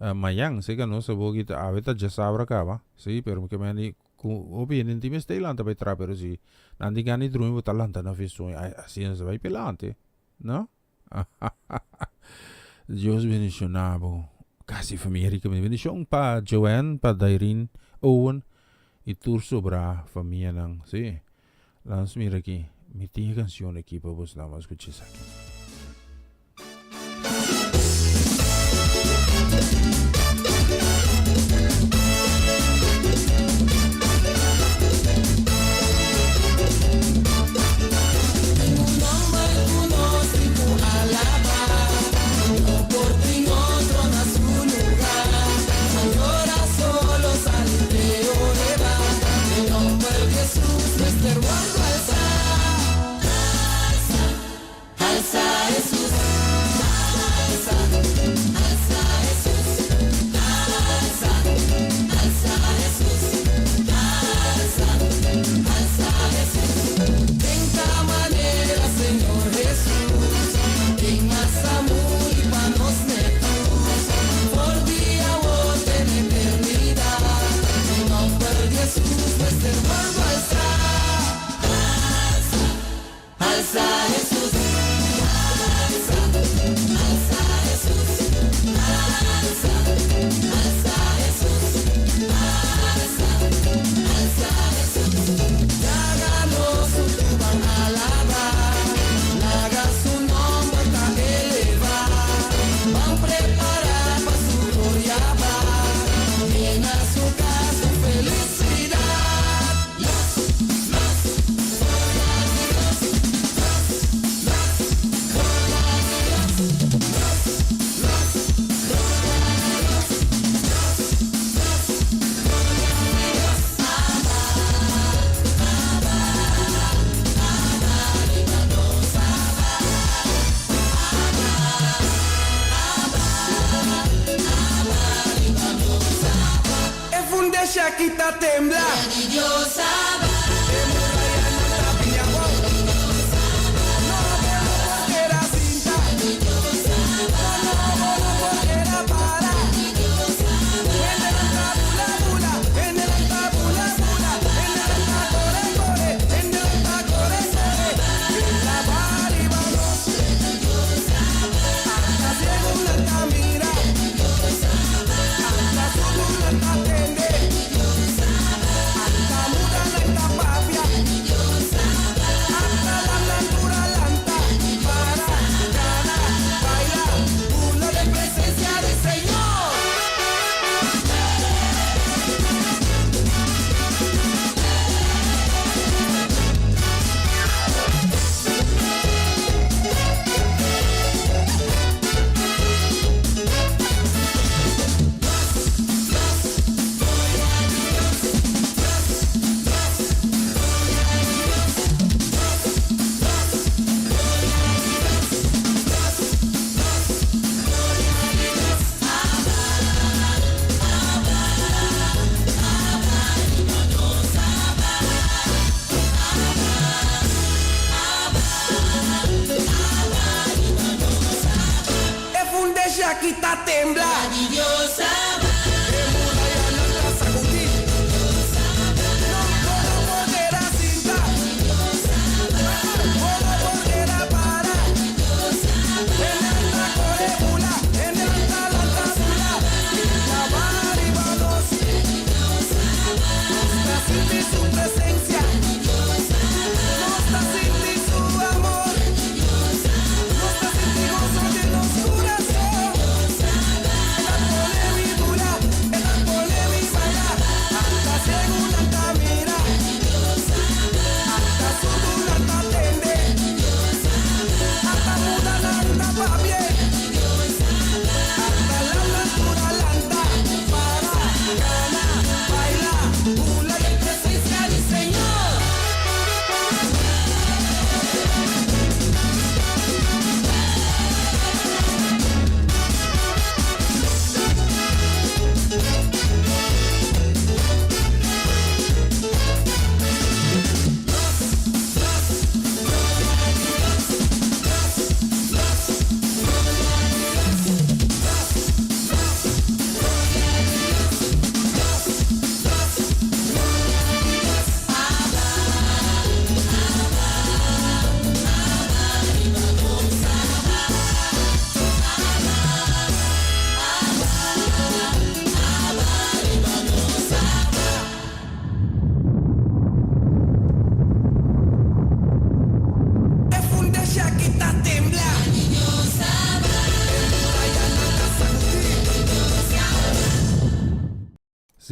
mañan, sí ka nos abo ki ta awe ta djasabra kaba. Sí, pero mi ke mende Ku hopi hende tin mester lanta bai traha pero si nan tin gana di drumi bo ta lanta nan fin sueño asina sa bai pilante no Dios bendiciona bo casi famia ricamente bendicion pa Joanne pa Dairine Owen y tur sobra famianan si lans mira aki mi tin e cancion aki pa bos nan bo scucha esaki.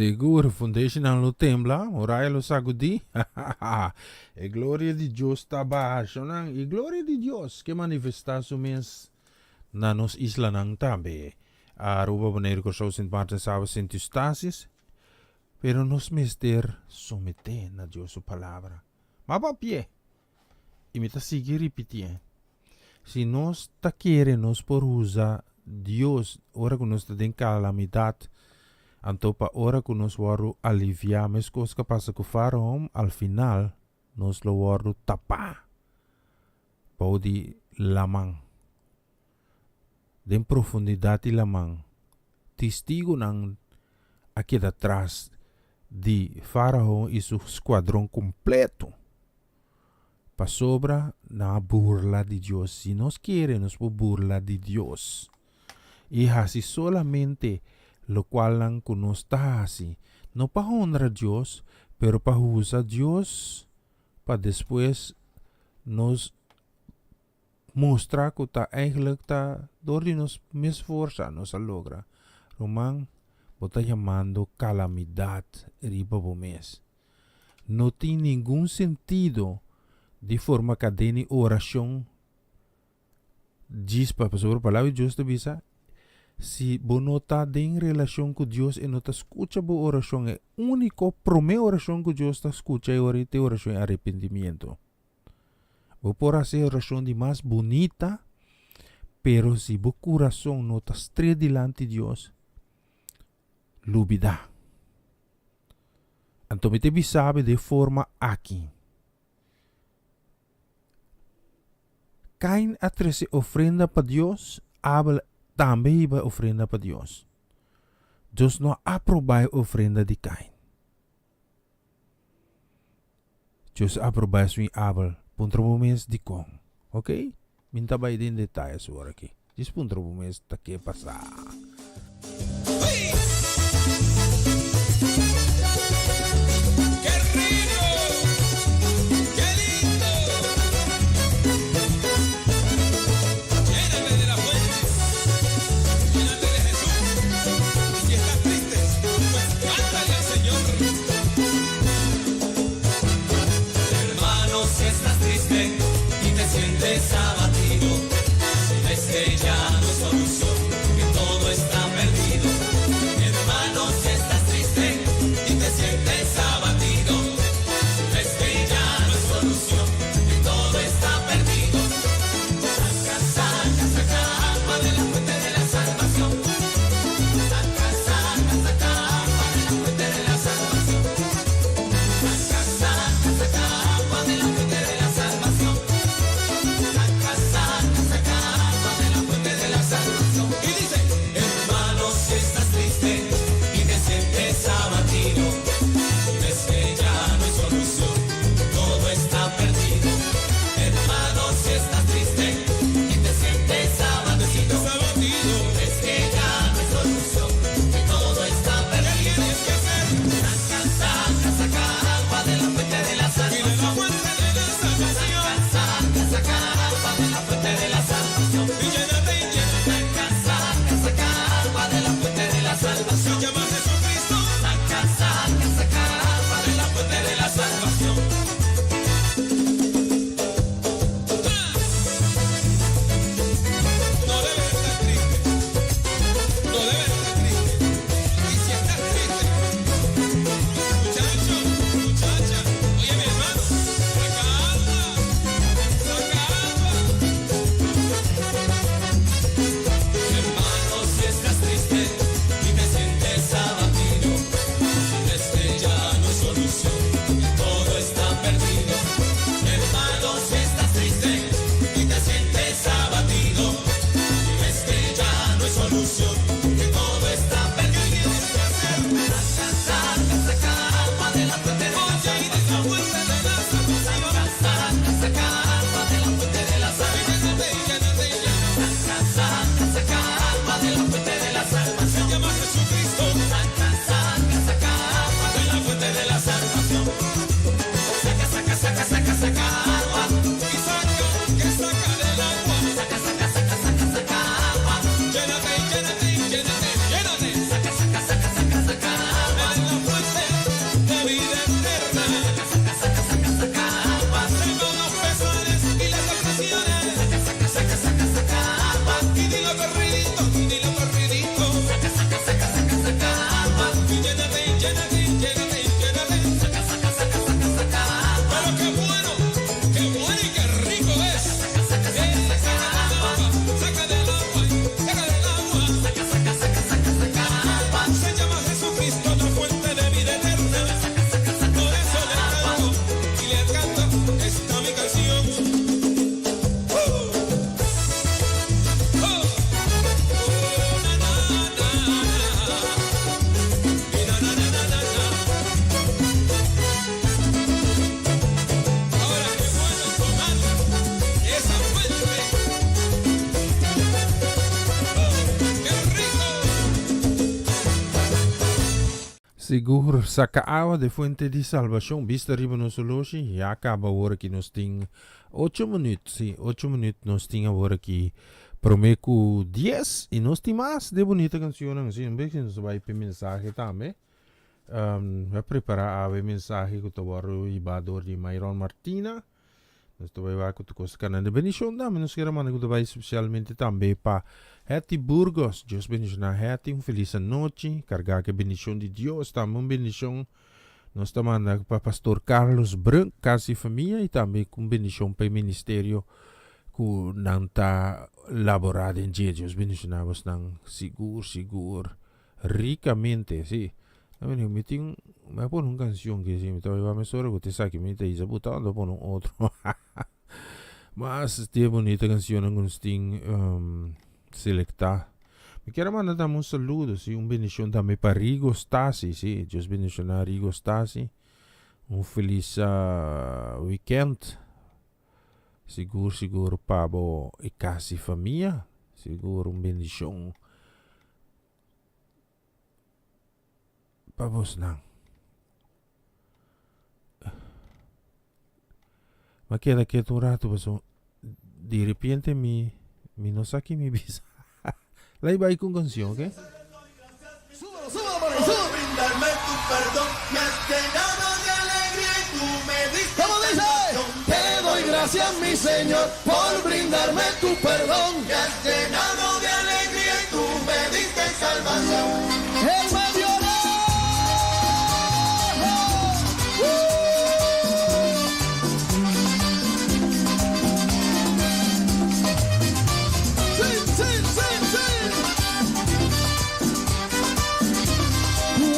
Sigur, fundeshi-nan lo tembla, muraya lo sagudí. E gloria di Dios ta baha, shonnan. E gloria di Dios ke manifestá su mes na nos islanan tambe. Aruba, Boneiru, Kòrsou, Sint Maarten, Saba, Sint Eustatius. Pero nos mester someté na Dios su palabra. Ma papi'é! I mi ta sigui ripitié, Si nos ta kere nos por usa Dios ora ku nos ta den kalamidat, anto pa ora ku nos wòrdu aliviá meskos ku a pasa ku Faraon, al final nos lo wòrdu tapá bou di laman. Den profundidat di laman, tistigunan a keda tras di Fárao i su skuadron kompleto, pasobra nan a burla di Dios. Si nos kere, nos por burla di Dios i hasi solamente lokualnan ku nos ta hasi, no pa honra Dios, pero pa usa Dios pa despues nos Mustra ku ta eigenlijk ta dor di nos mes forsa nos a logra. Ruman, bo ta yamando kalamidat riba bo mes. No tin ningun sentido di forma kadena di orashon djis pa, pasobra Palabra di Dios ta bisa, si bo no ta den relashon ku Dios e no ta skucha bo orashon. E úniko promé orashon ku Dios ta skucha e ora ei ta e orashon di arepentimiento. Bo por hasi e orashon di mas bunita, pero si bo kurason no ta stret dilanti Dios, lubidá. Anto mi ta bisa bo den forma aki. Kain a trese ofrenda pa Dios, Abel tambe hiba ofrenda pa Dios. Dios no a aprobá e ofrenda di Kain. Dios a aproba esun i Abel. Puntra bo mes dikon. Ok? Mi no ta bai den detaye awor aki. Djis puntra bo mes ta ke pasa. Sigur, saca awa de fuente di salvacion. Bista riba nos oloshi, ya caba awor aki nos tin ocho minuut. Si, ocho minuut nos tin awor aki prome cu dies. Y nos tin mas de bunita cancionnan. Si, un bes nos ta bay pe mensahe tambe. Um, mi a prepara awe mensahe cu ta wordo hiba door di Myron Martina. Nos ta bai wak ku tur kos ta kana. De bendishon tambe nos kier a manda ku ta bai spesialmente tambe pa Hetty Burgos. Dios bendishoná Hetty. Un felis anochi. Kargá ku e bendishon di Dios. Tambe un bendishon nos ta manda pa Pastor Carlos Brunk, kas i famia i tambe un bendishon pa e ministerio ku nan ta laborá den dje. Dios bendishoná bosnan sigur sigur Ricamente, si. Na mi mi tin, mi a pone un cancion ki si, mi ta bai mesora cu ta esaki, mi ta isa buta ando pone un otro. Mas tin e bunita cancionnan cu nos tin um, selecta. Mi kier a manda tambe un saludo, si, un bendicion tambe pa Rigo Stasi, si. Dios bendiciona Rigo Stasi. Un feliz uh, weekend. Sigur, sigur pa bo y casi famia. Sigur un bendicion. Pa bosnan. Ma keda ketu un ratu paso di repente mi mi no sa ki mi bisa. Lai bai ku un kanshon, oke?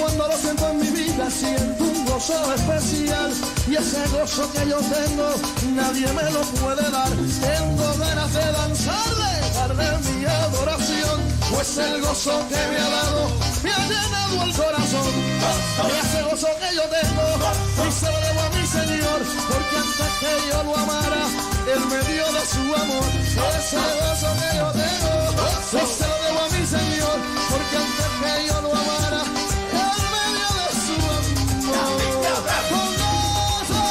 Cuando lo siento en mi vida, siento un gozo especial. Y ese gozo que yo tengo, nadie me lo puede dar. Tengo ganas de danzar, de darle mi adoración. Pues el gozo que me ha dado, me ha llenado el corazón. Y ese gozo que yo tengo, y se lo debo a mi Señor. Porque antes que yo lo amara, Él me dio de su amor. Ese gozo que yo tengo, y se lo debo a mi Señor. Porque antes que yo lo amara, Él me dio de su amor. Con gozo.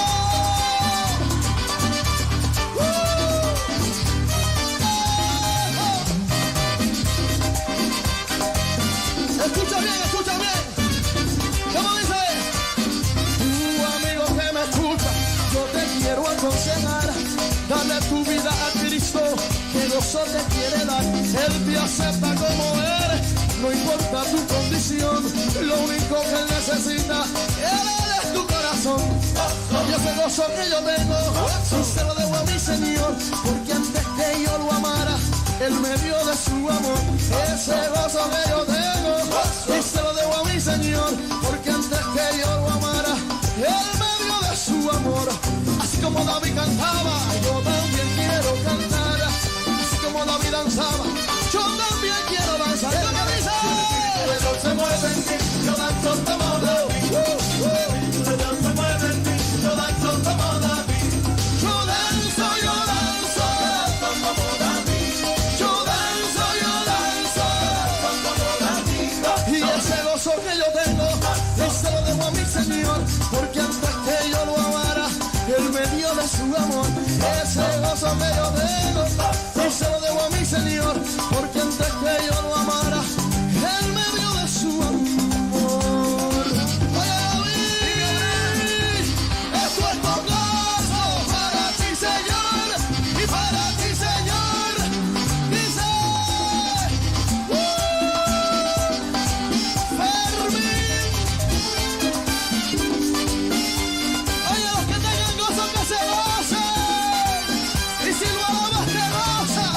Escucha bien, escucha bien. ¿Cómo dice? Tu amigo que me escucha, yo te quiero aconsejar. Dale tu vida a Cristo, que gozo te quiere dar. Él te acepta como eres, no importa tu condición. Lo único que él necesita, él es tu corazón. Y ese gozo que yo tengo, y se lo debo a mi Señor, porque antes que yo lo amara, él me dio de su amor. Ese gozo que yo tengo, y se lo debo a mi Señor, porque antes que yo lo amara, él me dio de su amor. Así como David cantaba, yo también quiero cantar. Así como David danzaba, yo también quiero danzar. ¿Cómo dice? Se mueve en ti, yo danzo como David. Se mueve en ti, yo danzo como David. Yo danzo, yo danzo, como David. Yo danzo, yo danzo, como David. Y ese gozo que yo tengo, y se lo debo a mi Señor, porque antes que yo lo amara, Él me dio de su amor. Ese gozo que yo tengo, y se lo debo a mi Señor, porque antes que yo lo amara, Él me dio de su amor. Oye, David, esto es con gozo para ti, Señor, y para ti, Señor. Dice, Fermín. Oye, los que tengan gozo, que se gocen. Y si lo alabas, te goza.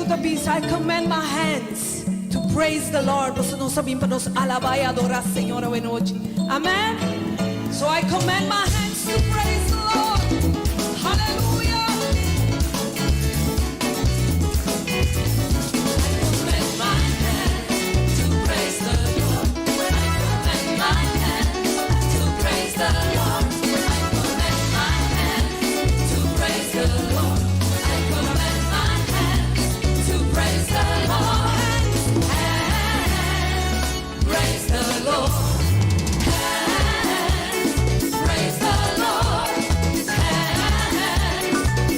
ku ta bisa, I command my hands to praise the Lord, pasobra nos a bin pa nos alabá i adorá Señor awe nochi. Amen? So I command my hands to praise the Lord. Hallelujah! I command my hands to praise the Lord. I command my hands to praise the Lord. I command my hands to praise the Lord. I command my hands to praise the Lord. Hands, praise the Lord. Hands, praise the Lord. Hands,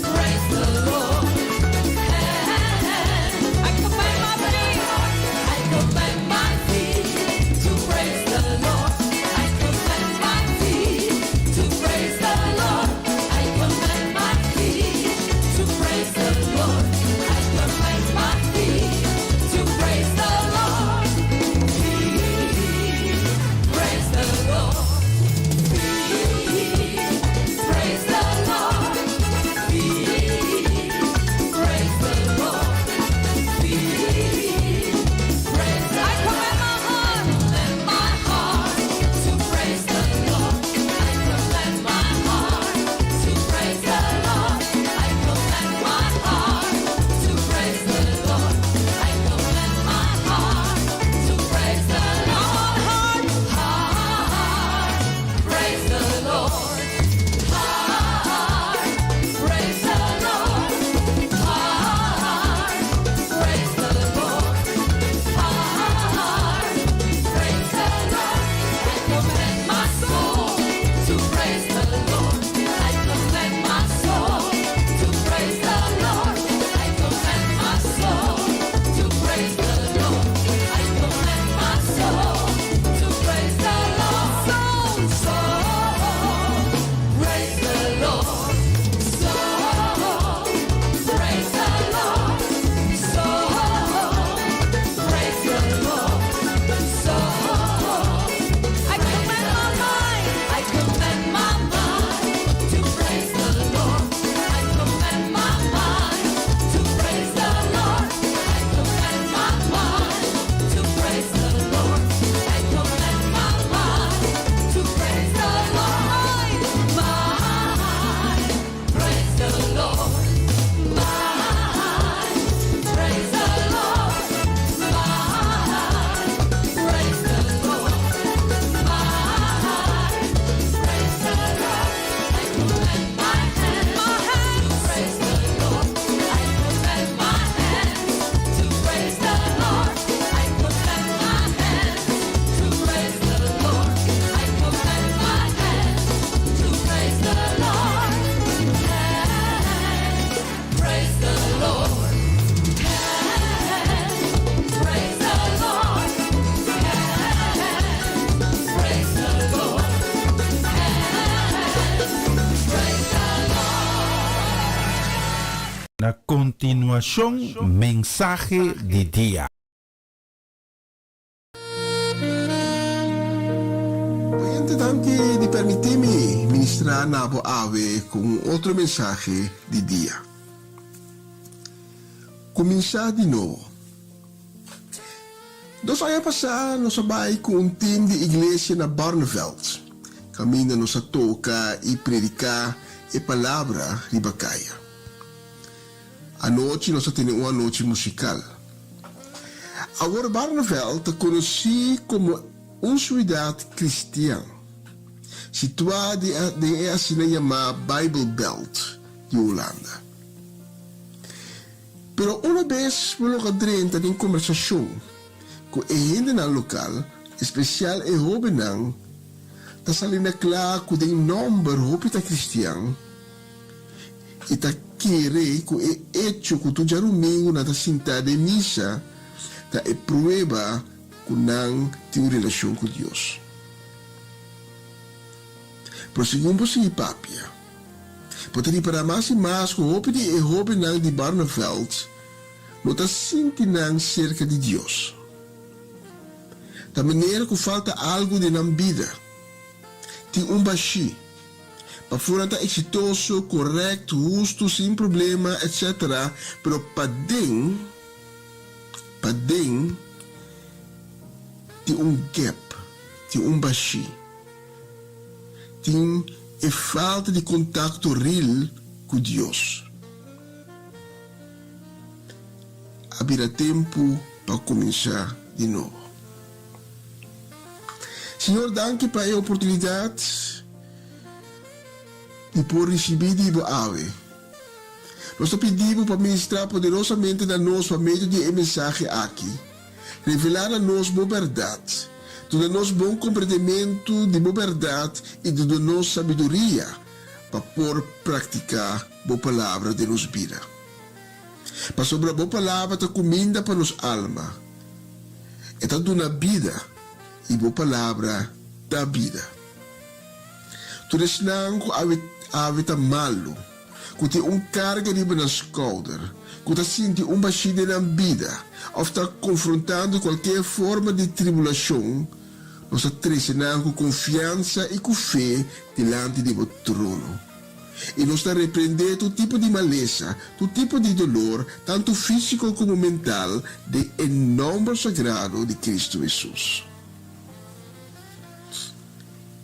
praise the Lord. Hands, I command my feet. I command my feet to praise the Lord. I command my feet to praise the Lord. I command my feet to praise the Lord. I command my feet to praise the Lord. Feet, praise the Lord. Feet, praise the Lord. Feet, praise the Lord. Feet, praise the I command my heart, command my heart to praise the Lord. I command my heart to praise the Lord. I command my heart to praise the Lord. I command my heart to praise the Lord. Heart, heart, praise the Lord. Heart, praise the Lord. Heart, praise the Lord. Heart, praise the Lord. I command my soul to praise the Lord. I command my soul to praise the Lord. I command my soul to praise the Lord. I command my soul to praise the Lord. Soul, soul, praise the Lord. Soul, praise the Lord. Soul, praise the Lord. Soul, I command my mind. I command my mind to praise the Lord. I command my mind to praise the Lord. I command my mind to praise the Lord. I command my mind to praise the Lord. Mind, praise the Lord. Mind, praise the Lord. Mind, praise the Lord. Mind, praise the Lord. I command my hands, my hands to praise the Lord. I command my hands to praise the Lord. I command my hands to praise the Lord. I command my hands to praise the Lord. Hands, praise the Lord. Hands, praise the Lord. Hands, praise the Lord. Hands, praise the Lord. Na kontinuashon, mensahe di dia. Oyente danki di permití mi ministrá na bo awe ku un otro mensahe di dia. Kuminsá di nobo. Dos aña pasá nos a bai ku un tim di iglesia na Barneveld, kaminda nos a toka i prediká e palabra riba kaya. Anochi nos a tene un anochi musikal. Awor Barneveld ta konosí komo un suidat kristian, situá den e asina yamá Bible Belt di Hulanda. Pero una bes bo logra drenta den kombersashon ku e hendenan lokal, espesial e hóbennan, ta sali na kla ku den nòmber hopi ta kristian i ta kere ku e echo ku tur djarumingu nan ta sintá den misa ta e prueba ku nan tin un relashon ku Dios. Pero segun bo sigui papia, bo ta ripará mas i mas ku hopi di e hóbennan di Barneveld no ta sinti nan serka di Dios. Ta manera ku falta algu den nan bida. Tin un bashí. Pafó nan ta eksitoso, korèkt, hustu, sin problema, etc. Pero paden. Paden tin un gap, tin un bashí. Tin e falta di kontakto real ku Dios. A bira tempu pa kuminsá di nobo. Señor danki pa e oportunidat di por risibí di bo awe. Nos ta pidi bo pa ministrá poderosamente na nos pa medio di e mensahe aki. Revelá na nos bo bèrdat. Duna nos bon komprendementu di bo bèrdat i duna nos sabiduria pa por praktiká bo palabra den nos bida. Pasobra bo palabra ta kuminda pa nos alma, e ta duna bida, i bo palabra ta bida. Tur esnan ku awe awe ta malu, ku tin un karga riba nan skouder, ku ta sinti un bashí den nan bida òf ta konfrontando kualke forma di tribulashon, nos ta trese nan ku konfiansa i ku fe dilanti di bo trono. I nos ta reprendé tur tipo di malesa, tur tipo di dolor, tantu físiko komo mental, den e nòmber sagrado di Kristu Hesus.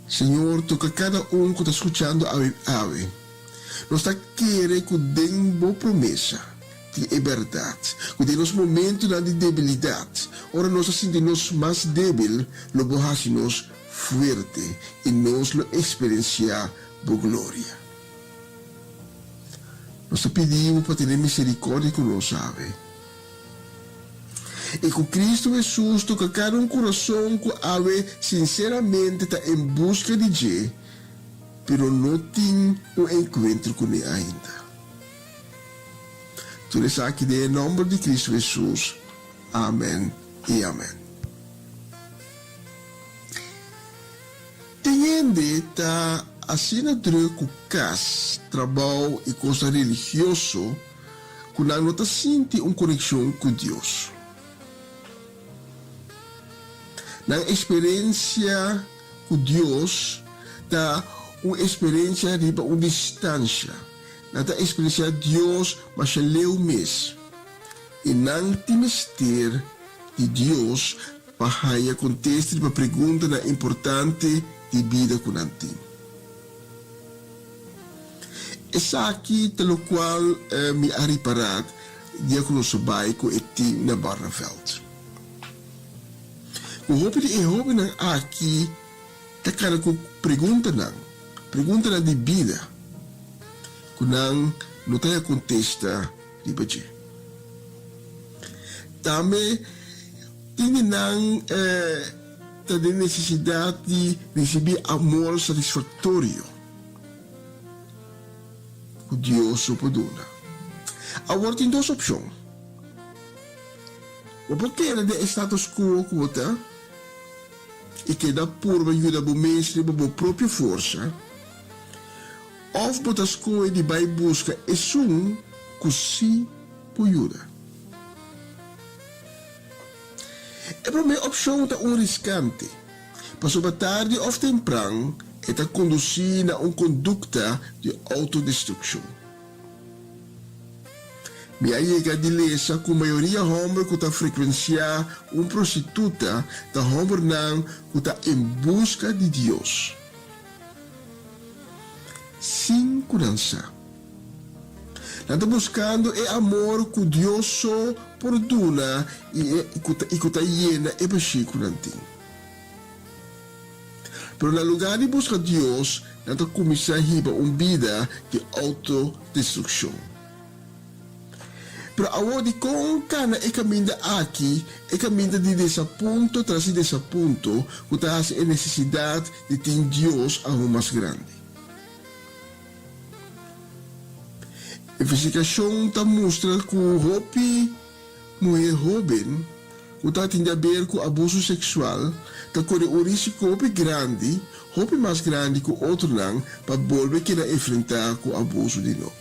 Señor, toka kada un ku ta skuchando awe awe. Nos ta kere ku den Bo promesa tin e bèrdat, ku den nos momentunan di debilidat, ora nos ta sinti nos mas débil, lo Bo hasi nos fuerte i nos lo eksperensiá Bo gloria. Nos ta pidi Bo pa tene miserikòrdia ku nos awe. I ku Kristu Hesus toka kada un kurason ku awe sinseramente ta en buska di dje, pero no tin un enkuentro kuné ainda. Tur esaki den e nòmber di Kristu Hesus. Amen i amen. Tin hende ta asina drùk ku kas, trabou i kosnan religioso, ku nan no ta sinti un konekshon ku Dios. Nan eksperensia ku Dios ta un eksperensia riba un distansha. Nan ta eksperensiá Dios masha leu mes, i nan tin mester di Dios pa haña kontesta riba preguntanan importante di bida ku nan tin. Esaki ta lokual mi a ripará dia ku nos a bai ku e tim na Barneveld. Ku hopi di e hóbennan aki ta kana ku preguntanan, preguntanan di bida, ku nan no ta haña kontesta riba dje. Tambe tin di nan ta den nesesidat di risibí amor satisfaktorio. Ku Dios lo por duna. Awor tin dos opshon. Bo por keda den e status quo ku bo ta i keda purba yuda bo mes riba bo propio forsa, òf bo ta skohe di bai buska esun ku sí por yuda. E promé opshon ta un riskante. Pasobra tardi òf tempran e ta kondusí na un kondukta di outodestrukshon. Mi a yega di lesa ku mayoria hòmber ku ta frekuensiá un prostituta ta hòmbernan ku ta en buska di Dios, sin ku nan sa. Nan ta buskando e amor ku Dios so por duna i ku ta yena e bashí ku nan tin. Pero na lugá di buska Dios, nan ta kuminsá hiba un bida di outodestrukshon. Pero awor dikon kana e kaminda aki, e kaminda di desapunto tras di desapunto ku ta hasi e nesesidat di tin Dios aun mas grandi? Investigashon ta mustra ku hopi Muhé hóben ku ta tin di aber ku abuso seksual ta kore un risiko hopi grandi, hopi mas grandi ku otronan, pa bolbe keda enfrentá ku abuso di nobo.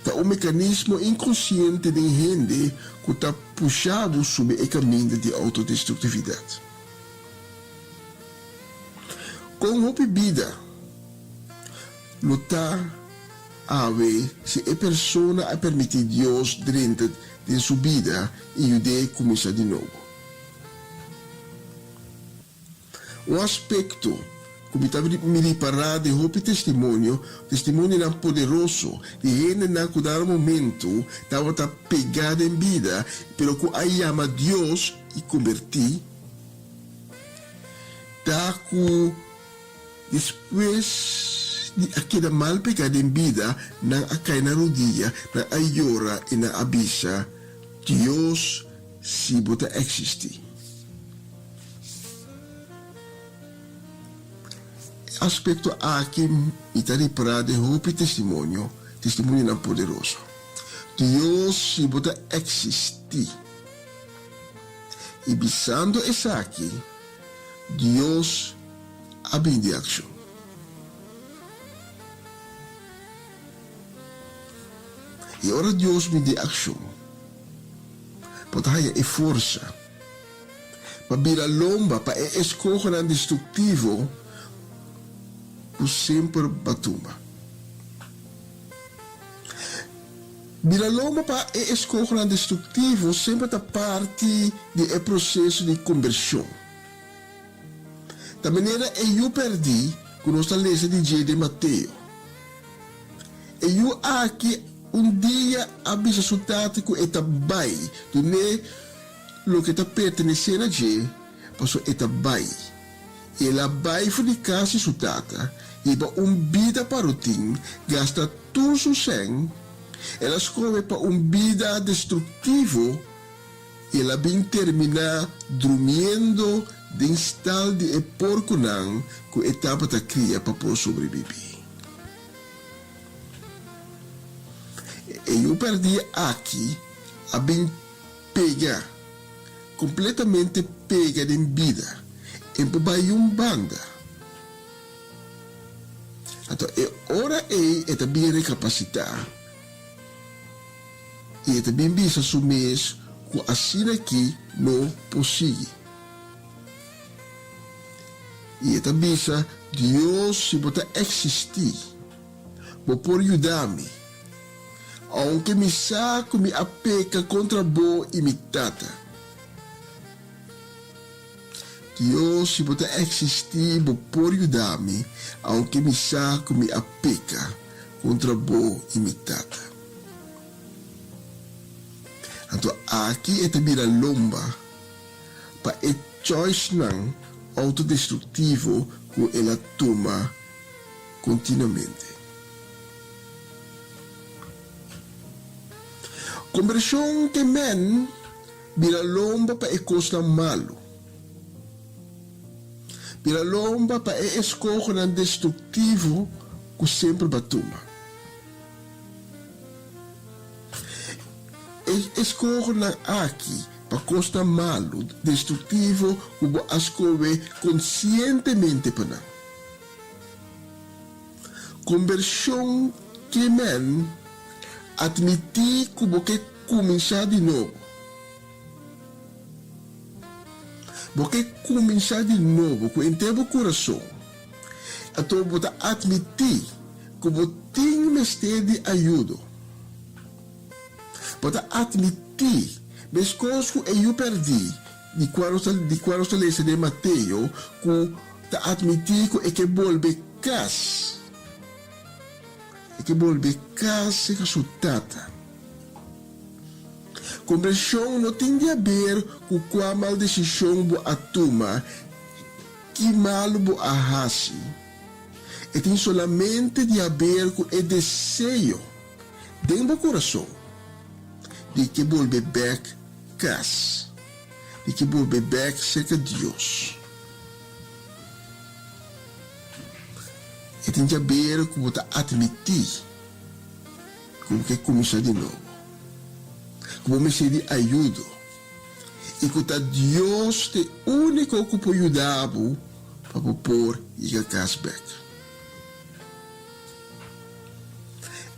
Ta un mekanismo inkonsiente den hende ku ta pusha bo subi e kaminda di outodestruktividat. Kon hopi bida lo ta? Awe, si e persona a permití Dios drenta den su bida i yud'é kuminsá di nobo. Un aspekto ku mi ta mi ripará den hopi testimonio, testimonionan poderoso di hendenan ku dado momentu tabata pegá den bida pero ku a yama Dios i kombertí, ta ku despues di a keda mal pegá den bida, nan a kai na rudia, nan a yora i nan a bisa, Dios, si bo ta eksistí. E aspekto aki mi ta ripará den hopi testimonio, testimonionan poderoso. Dios si bo ta eksistí. I bisando esaki, Dios a bin den akshon. I ora Dios bin den akshon, bo ta haña e forsa pa bira lomba pa e eskohonan destruktivo ku semper ba tuma. Bira lomba pa e eskohonan destruktivo semper ta parti di e proseso di kombershon. Ta manera e yu pèrdí ku nos ta lesa di dje den Mateo. E yu aki un dia a bisa su tata ku e ta bai dun'é loke ta pertenesé na dje, pasobra e ta bai. I el a bai for di kas di su tata, hiba un bida parotin, gasta tur su sèn. El a skohe pa un bida destruktivo i el a bin terminá drumiendo den stal di e porkonan ku e tabata kria pa por sobrebibí. E yu pèrdí aki a bin pega, kompletamente pega den bida, en por bai un banda. Anto e ora ei e ta bin rekapasitá i e ta bin bisa su mes ku asina aki no por sigui. I e ta bisa, Dios, si bo ta eksistí, bo por yuda mi, ounke mi sa ku mi a peka kontra bo i mi tata. Dios, si bo ta eksistí, bo por yuda mi, ounke mi sa ku mi a peka kontra bo i mi tata. Anto aki e ta bira lomba pa e choicenan autodestructivo cu el a tuma continuamente. Conversion ke men bira lomba pa e cosnan malo. Bira lomba pa e escohonan destructivo cu semper ba tuma. E eskohonan aki pa kosnan malu, destruktivo ku bo a skohe konsientemente pa nan. Kombershon ke men atmití ku bo ke kuminsá di nobo. Bo ke kuminsá di nobo ku henter bo kurason. Anto bo ta atmití ku bo tin mester di ayudo. Bo ta atmití, meskos ku e yu pèrdí di kua nos ta di kua nos ta lesa den Mateo, ku ta atmití ku e ke bolbe kas. E ke bolbe kas serka su tata. Kombershon no tin di aber ku kua mal desishon bo a tuma, ki malu bo a hasi. E tin solamente di haber ku e deseo den bo kurason di ke bolbe bèk kas, di ke bolbe bèk serka Dios. E tin di haber ku bo ta atmití ku bo ke kuminsá di nobo, ku bo mester di ayudo i ku ta Dios ta e úniko ku por yuda bo pa bo por yega kas bek.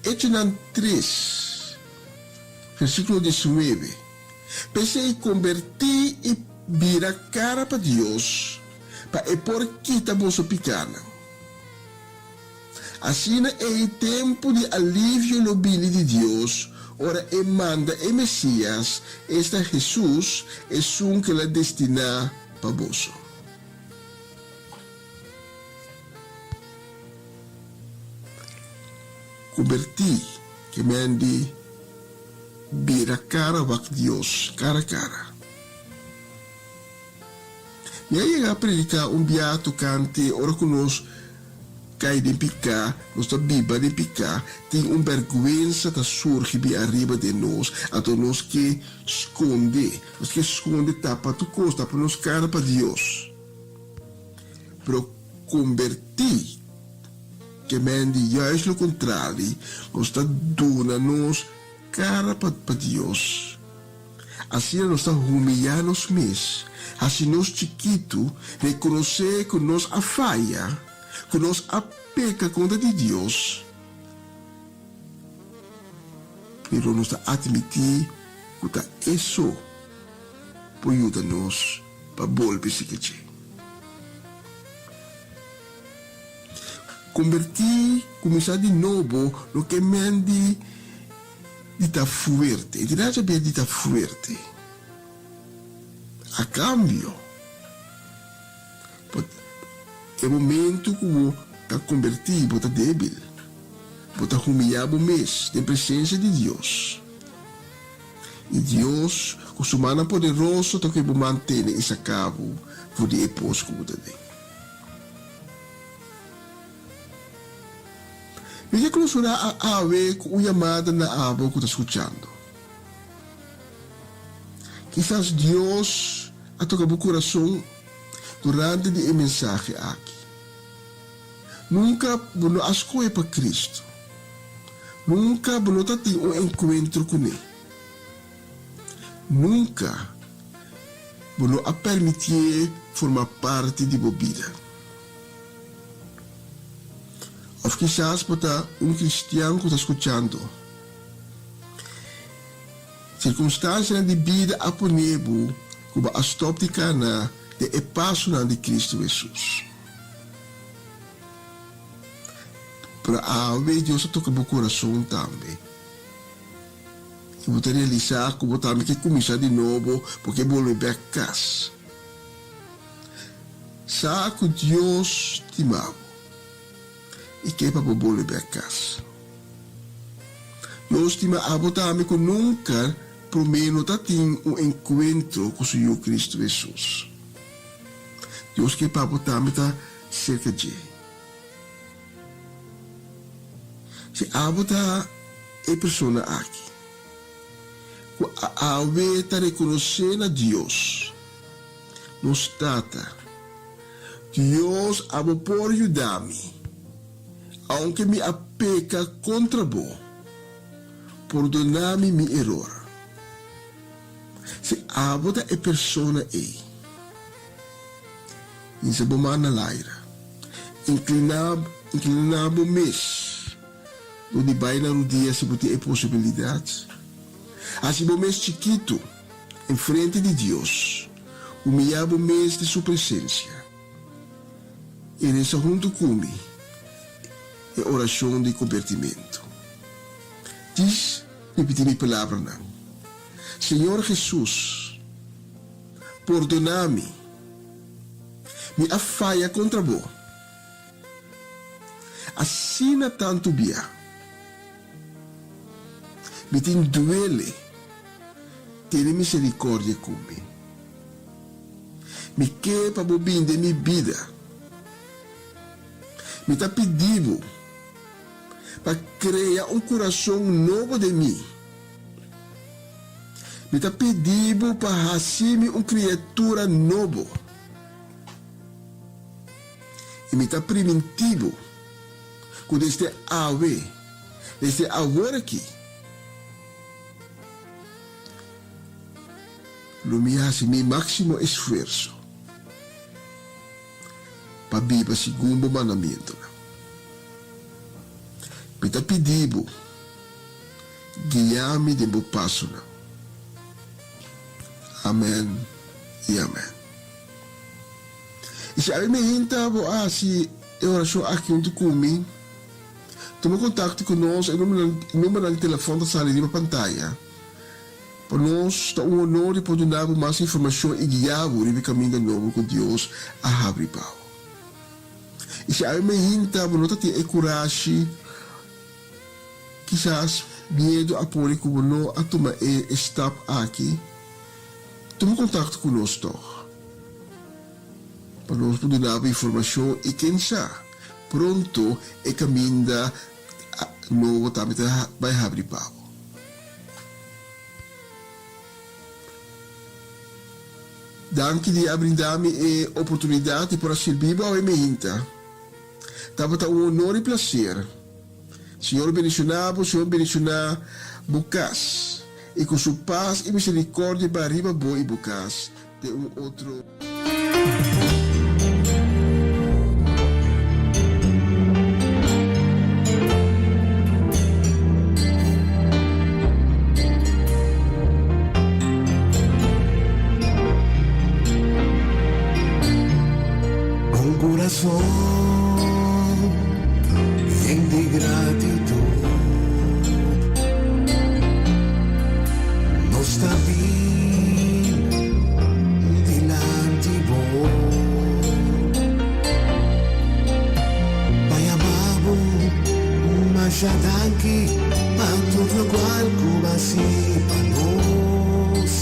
Echonan tres, versíkulo diesnuebe, P'esei kombertí i bira kara pa Dios, pa e por kita boso pikánan. Asina ei tempu di alivio lo bini di Dios. ora e manda e Mesias, esta Hesus, esun ku el a destiná pa boso. Kombertí ke men di bira kara wak Dios kara kara. Mi a yega a prediká un bia tokante ora ku nos kai den piká, nos ta biba den piká, tin un bèrgwensa ta surgi bin ariba den nos, anto nos ke skonde, nos ke skonde tapa tur kos, tapa nos kara pa Dios. Pero kombertí ke men di juist lo kontrali, nos ta duna nos kara pa pa Dios. Asina nos ta humiyá nos mes, hasi nos chikitu, rekonosé ku nos a faya, ku nos a peka kontra di Dios, pero nos ta atmití ku ta E so por yuda nos pa bolbe sigui dje. Kombertí, kuminsá di nobo, no ke men di di ta fuerte. E tin hacha bia di ta fuerte. A kambio, bo e momento ku bo ta kombertí, bo ta débil. Bo ta humiyá bo mes den presensia di Dios. I Dios, ku su mannan poderoso ta ku bo mantene i saka bo for di e pos ku bo ta den. Mi ke klosurá a awe ku un yamada na abo ku ta skuchando. Kisas Dios a toka bo kurason durante di e mensahe aki. Nunka bo no a skohe pa Kristu. Nunka bo no ta tin un enkuentro kuné. Nunka bo no a permitié forma parti di bo bida. Òf kisas bo ta un kristian ku ta skuchando. Sirkunstansianan di bida a pone bo ku bo a stòp di kana den e pasonan di Kristu Hesus. Pero awe Dios a toka bo kurason tambe. I bo ta realisá ku bo tambe ke kuminsá di nobo, bo ke bolbe bèk kas. Sa ku Dios stima bo i ke pa bo bolbe bèk kas. Dios stima abo tambe ku nunka promé no ta tin un enkuentro ku su Yu Kristu Hesus. Dios ke pa bo tambe ta serka dje. Si abo ta e persona aki ku awe ta rekonosé na Dios, nos Tata, Dios abo por yuda mi, aunke mi a peka kontra bo, pordona mi mi eror. Si abo ta e persona ei, Hinsa bo man na laira. Inkliná, inkliná bo mes dor di bai na rudia si bo tin e posibilidat. Hasi bo mes chikitu en frente di Dios, humiyá bo mes den su presensia i resa huntu ku mi e orashon di kombertimentu. Djis ripití mi palabranan, Señor Hesus, pordoná mi. Mi a faya kontra bo. Asina tantu bia. Mi tin duele. Tene miserikordia ku mi. Mi ke pa bo bin den mi bida. Mi ta pidi bo pa krea un kurason nobo den mi. Mi ta pidi bo pa hasi mi un kriatura nobo. I mi ta priminti bo ku desde awe, desde awor aki, lo mi hasi mi máksimo esfuerso pa biba segun bo mandamentunan. Mi ta pidi bo. Guia mi den bo pasonan. Amen i amen. I si abi mi hinta bo a hasi e orashon aki huntu ku mi, Tuma kontakto ku nos, e numbernan di telefòn ta sali riba pantaya. Pa nos ta un honor di por duna bo mas informashon i guia bo riba e kaminda nobo ku Dios a habri pa bo. I si awe meinta bo no ta tin e kurashi, kisas miedu a pone ku bo no a tuma e stap aki, tuma kontakto ku nos tòg. Pa nos por duna bo informashon i ken sa, pronto e kaminda nobo tambe ta bai habri pa bo. Danki di a brinda mi e oportunidat di por a sirbi bo awe meinta. Tabata un honor i plaser. Señor bendishoná bo, Señor bendishoná bo kas, i ku su pas i miserikordia bai riba bo i bo kas den un otro. Un kurason yen di gratitut nos ta bin dilanti bo pa yama bo masha danki pa tur lokual ku bo a hasi pa nos.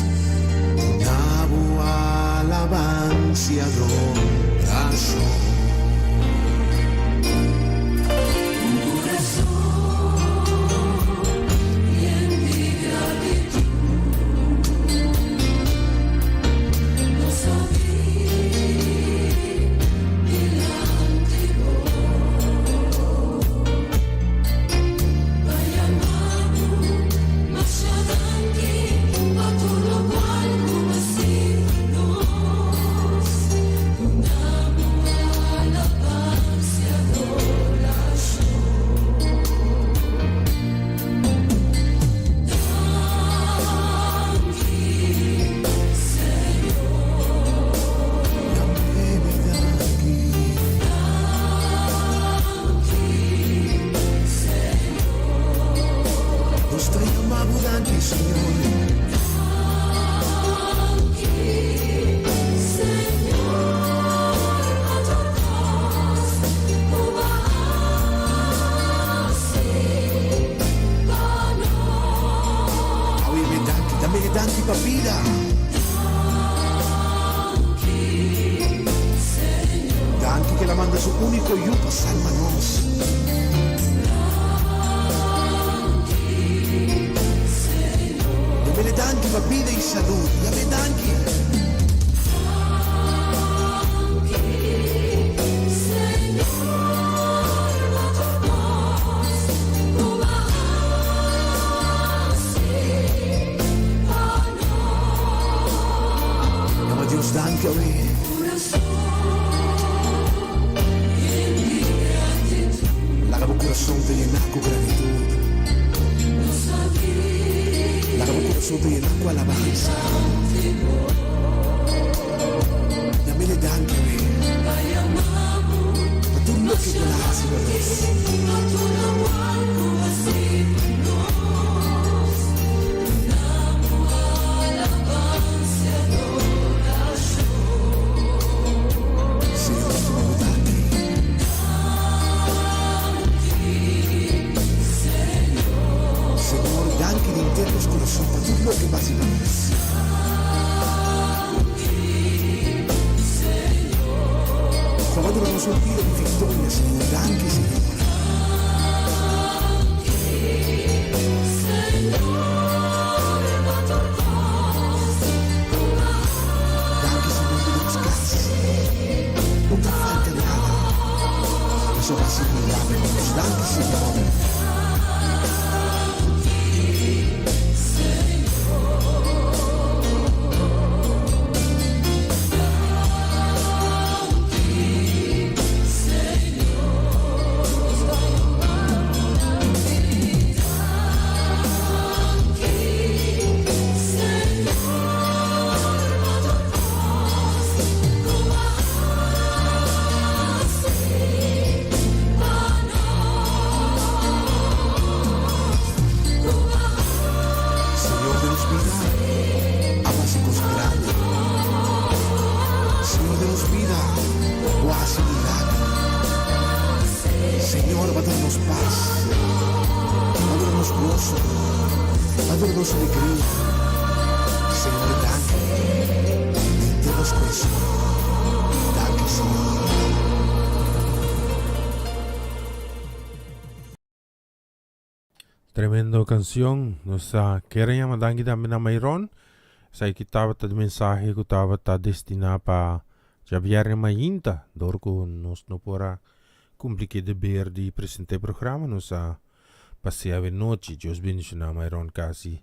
Na bo alabansia adorashon. Un kurason yen di gratitut nos a bin dilanti bo pa yama bo masha danki pa tur lokual ku bo a hasi pa nos. Duna bo alabansia adorashon. Danki, Señor. Danki, Señor. Nos ta yama bo danki, Señor. Danki, Señor, pa tur kos ku bo a hasi pa nos. Awe mi danki, dame e danki pa bida. Danki, Señor. Danki ku el a manda su úniko Yu pa salba nos. Danki, Señor. Dame e danki pa bida i salud. Dame danki. Danki, Señor, pa tur kos ku bo a hasi pa nos. Yama Dios danki awe. Kurason yen di gratitut. Laga bo kurason ta yená ku gratitut. Nos a bin Laga bo kurason ta yená ku alabansa. dilanti bo. Yam'e danki awe. Pa yama bo Pa tur loke masha ku el a hasi pa danki nos. pa tur lokual ku bo a hasi pa nos. Duna bo alabansa i adorashon. Señor, nos ta bo danki. Danki, Señor. Señor, danki di henter nos kurason pa tur loke bo a hasi pa nos. Danki, Señor. Ku a duna nos un bida di viktoria, Señor. Danki, Señor. Danki, Señor, pa tur kos ku bo a Danki, Señor, ku nos kas no ta falta nada. Pasobra bo a sigurá pa nos. Danki, Señor. Danki, Señor. Danki, Señor. Danki, Señor, pa tur kos ku bo a hasi pa nos. duna nos alegria. Señor danki den nos kurason. Danki Señor. Tremendo cancion. Nos ta kere yama danki tambe na Mayron. Esaki tabata di mensahe ku tabata destina pa djabierne mainta. Dor ku nos no por a kumpli ku e deber di presenta e programa, nos a pasea awe nochi. Dios bendiciona Mayron kasi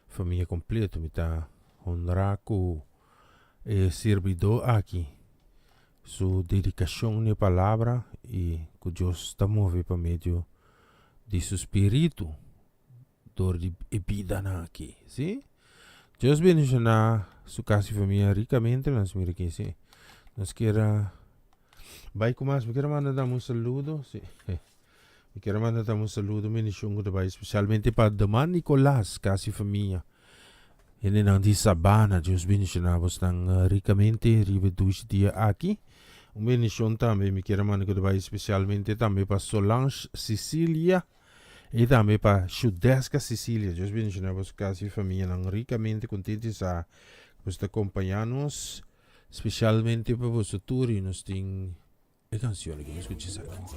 famia kompleto. Mi ta honra ku e sirbidó aki su dedikashon na e palabra i ku Dios ta move pa medio di su spiritu dor di e bidanan aki. Sí? Dios bendiciona su casa y familia ricamente. Nos mira aquí, sí. Nos kier bai cu mas. Mi kier manda dam un saludo. Sí. Mi kier manda dam un saludo, bendicion cu ta bai especialmente pa Deman Nicolas, casa y familia. Hendenan di Sabana, Dios bendiciona bosnan ricamente riba e dushi dia aki. Un bendicion tambe mi kier a manda cu ta bai especialmente tambe pa Solange Cecilia y tambe pa Shudeska Cecilia. Dios bendiciona boso casa y famianan ricamente. Contento di sa cu boso ta acompaña nos, especialmente pa boso tur y nos tin E cancion aki, nos scucha esaki.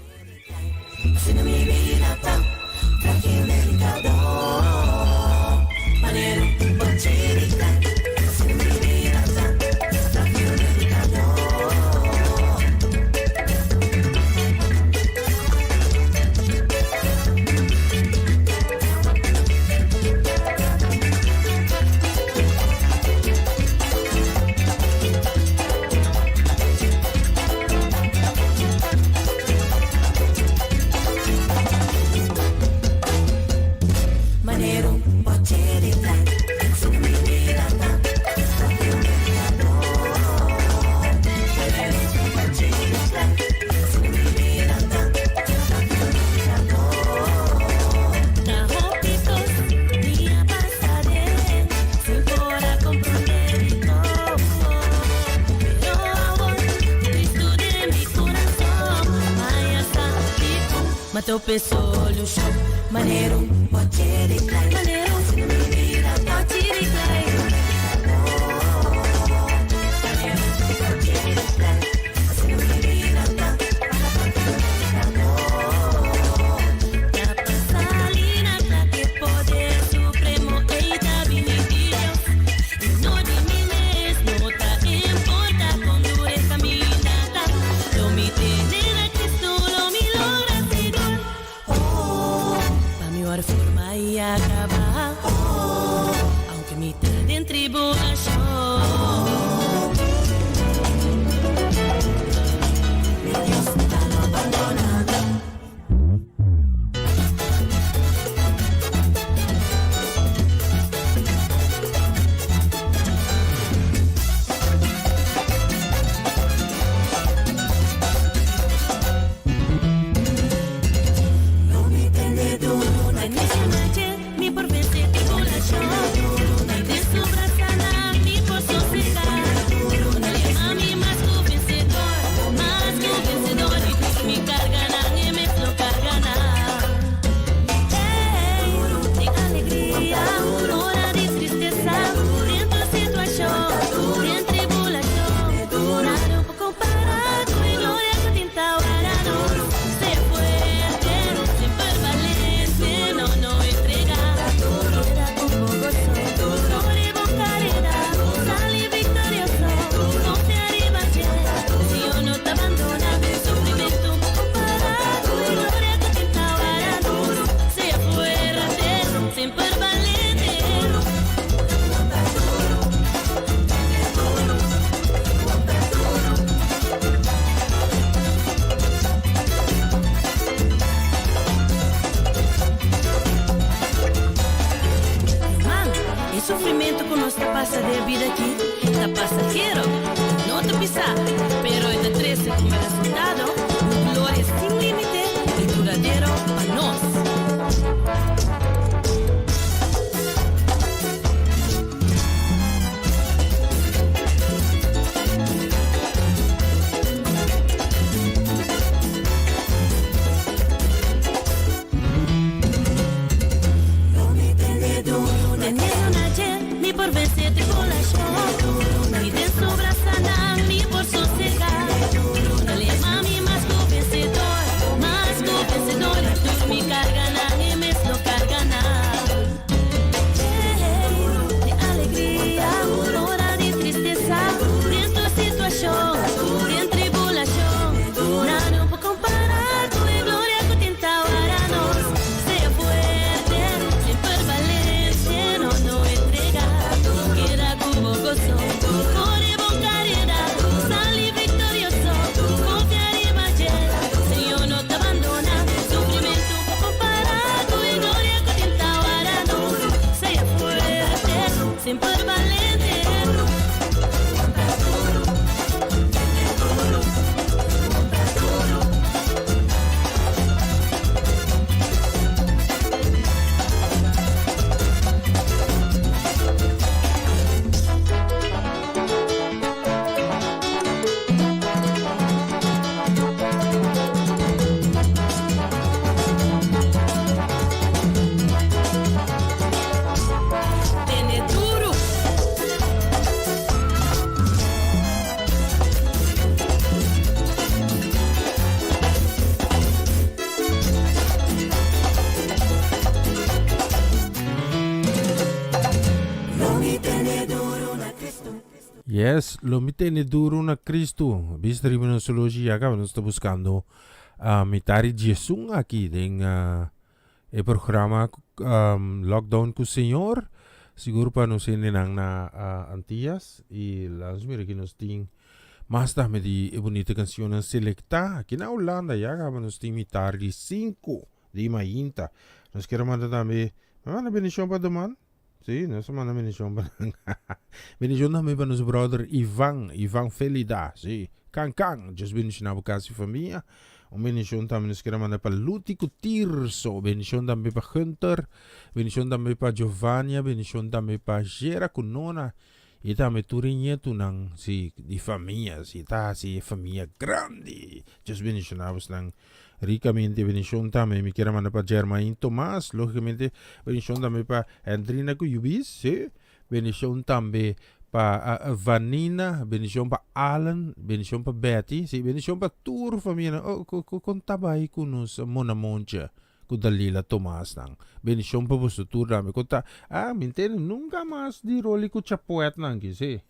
Yes, lo mi tene duro na Cristo. Bista riba nos horloge ya caba nos ta buscando uh, mitad di diesun aki den uh, e programa um, Lockdown cu Señor. Sigur pa nos hendenan na uh, Antillas. Y laat ons mira ki nos tin mas tambe di e bunita cancionnan selecta. Aki na Hulanda ya caba nos tin mitar di 5 di mainta. Nos kier manda tambe, manda bendicion pa Doman. Sí, nos a manda bendicion pa nan. Bendicion tambe pa nos brother Ivan, Ivan Felida, sí. Kan kan, Dios bendiciona bo casa y familia. Un bendicion tambe nos kier a manda pa Luti cu Tirso, bendicion tambe pa Hunter, bendicion tambe pa Giovania, bendicion tambe pa Jera cu Nona y tambe tur e ñetunan, sí, di familia, sí, ta haci e familia grandi. Dios bendiciona bosnan. Ricamente bendición tambe mi kier a manda pa Germain Tomas, logicamente bendición tambe pa Hendrina cu Yubis, sí, bendición tambe pa Vanina, bendición pa Alan, bendición pa Betty, sí, bendición pa tur familia, oh, con ta bay cu nos Mona Moncha cu Dalila Tomas nan, bendición pa boso tur tambe, con ta, ah, mi ntende nunca mas di Rolly cu Chapuet nan ki, sí,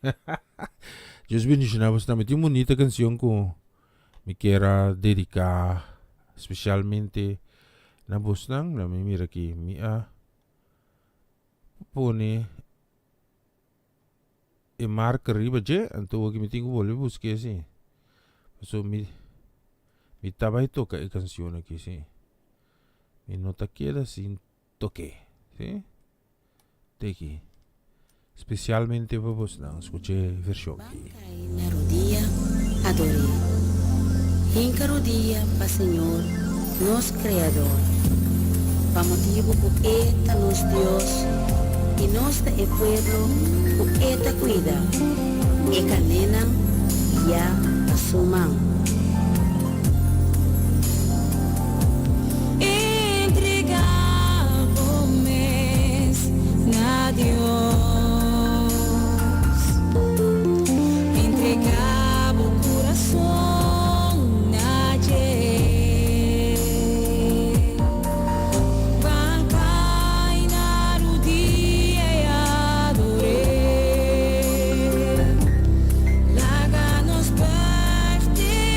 Dios bendiciona boso tambe, tin un bunita cancion cu. Mi kier a dedica specialmente na bosnan. La mi mira aki. Mi a pone e marker riba dje, anto aki mi tin ku bolbe busk'é si. Paso mi mi ta bai toka e kanshon aki si. Mi no ta keda sin tok'é, si. Teki. Specialmente pa bosnan scucha e version Ban ki. kai na rodia, ador'é. Hinka rodia pa Señor, nos Kreador. Pa motibu ku E ta nos Dios i nos ta e pueblo ku E ta kuida, e kanénan ya pa Su man. Entrega bo mes na Dios. Entrega bo kurason na dje. Ban kai na rudia i ador'é. Laga nos buig te.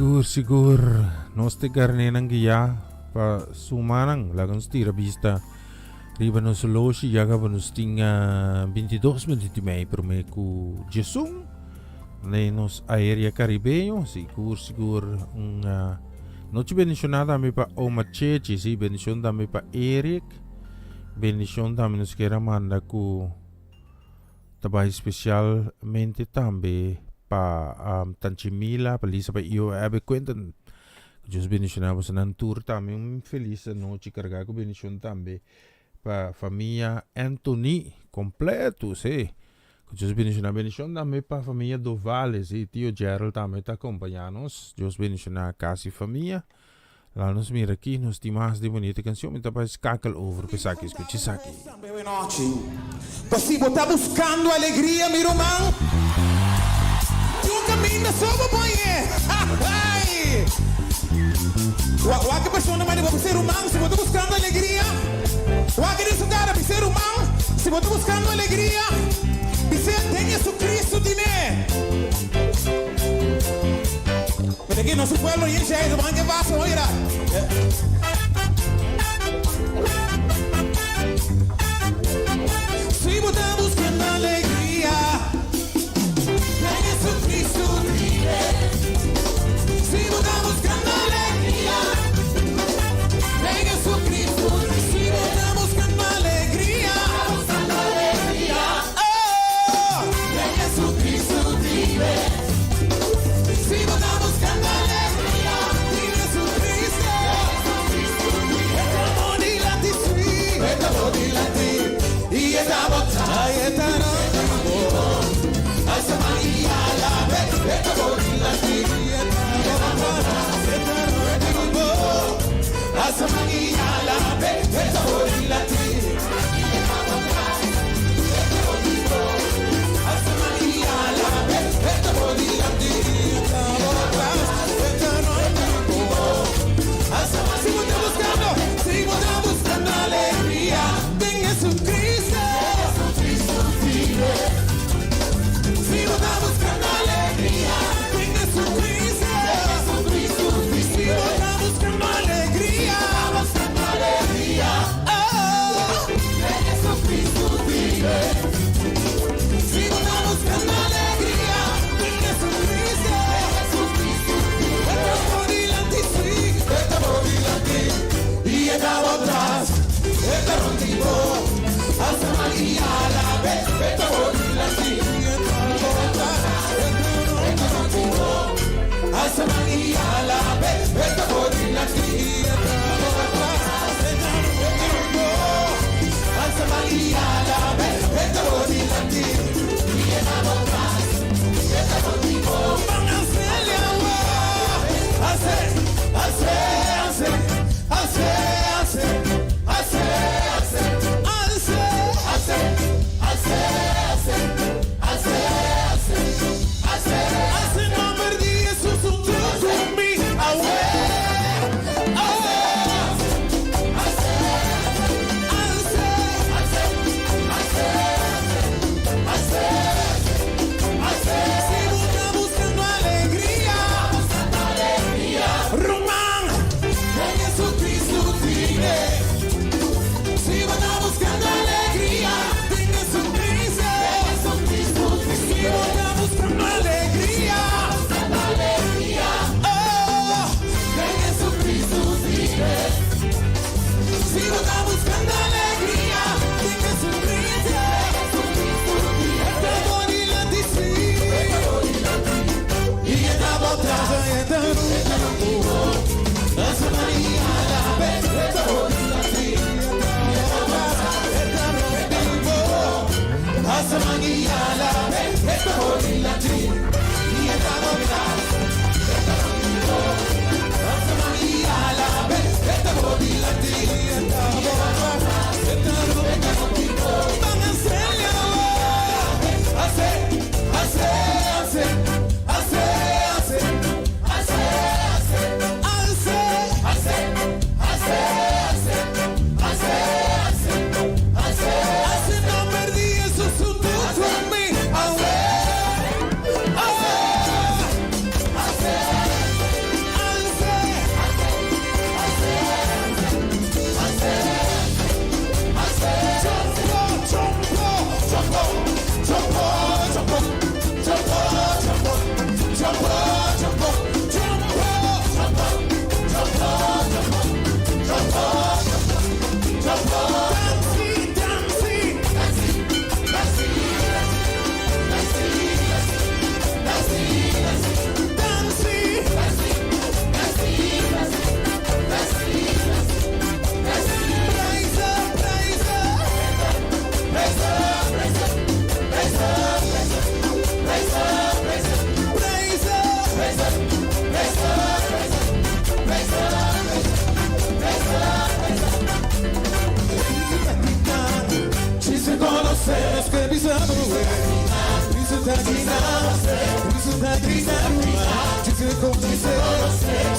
Sigur, sigur. Nos te garnenan guiá pa sumanan. Laga nos tira bista riba nos loshi. Ya gaba nos tin 22 minuut y mei prome ku Jesum. Ne nos aérea caribeño. Sigur, sigur. Un noche bendicionada tambe pa Oma Chechi. Sí, bendicion tambe pa Eric. Bendicion tambe nos kier a manda ku Ta bai specialmente tambe pa Tanchi Mila, pa Lisa, pa Io, Abby, Quentin. Dios bendiciona bosonan tur tambe. Un feliz anochi carga cu bendicion tambe pa famia Anthony completo, sí. Cu Dios bendiciona. Bendicion tambe pa famia Dovales, sí. Tio Gerald tambe ta acompaña nos. Dios bendiciona casi famia. Laat nos mira aki, nos tin mas di bunita cancion, mi ta bai skakel over pa esaki, scucha esaki. Pa si bo ta buscando alegria mi ruman, tin un caminda so bo por yé. Ay! Wak e persona manda bo bisa ruman, si bo ta buscando alegria, wak den su cara bisa ruman, si bo ta buscando alegria, bis'é den Jesucristo tine. Mira aquí, nos pueblo y ese ahí, van que pasa, oiga. Si bo ta buscando alegria, den Jesucristo vive. Si bo ta buscando alegria, den Jesucristo. Si bo ta buscando alegria, oh, den Jesucristo vive. Si bo ta buscando alegria, tin Jesucristo. E ta amor di lati su.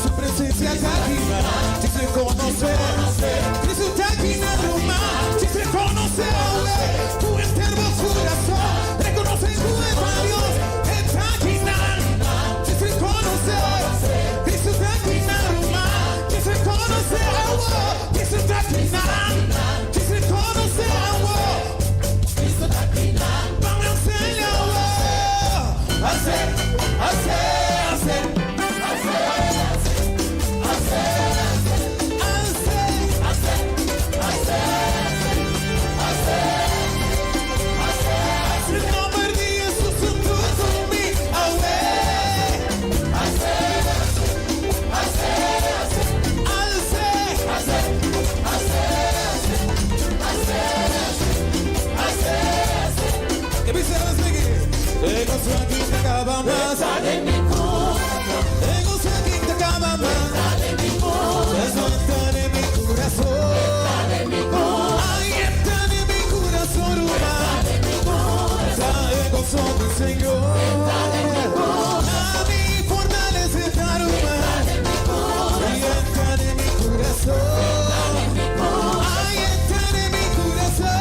Su presencia ta aki. Djis reconoce. Cristo ta aki na ruman. Djis reconoce awe. Cu henter bo curason. Reconoce cu e ta Dios. E ta aki nan. Djis reconoce. Cristo ta aki na ruman. Djis reconoce awe. Cristo ta aki nan. Djis reconoce awe. Cristo ta aki nan. Ban enseña awe. Hace, hace, hace. Hace, hace, hace. Hace, hace, hace. Hace, hace. Nomber di Jesus hunto cu mi awe. Hace, hace, hace. Hace, hace, hace. Hace, hace, hace. Que bisa nos migi. E goso aki ta caba mas. E goso aki ta caba mas. Eso ta den mi curason. Ay, ta den mi curason, ruman. Ta e goso di Señor. Ami fortalece ta ruman. Ay, ta den mi curason. Ay, ta den mi curason.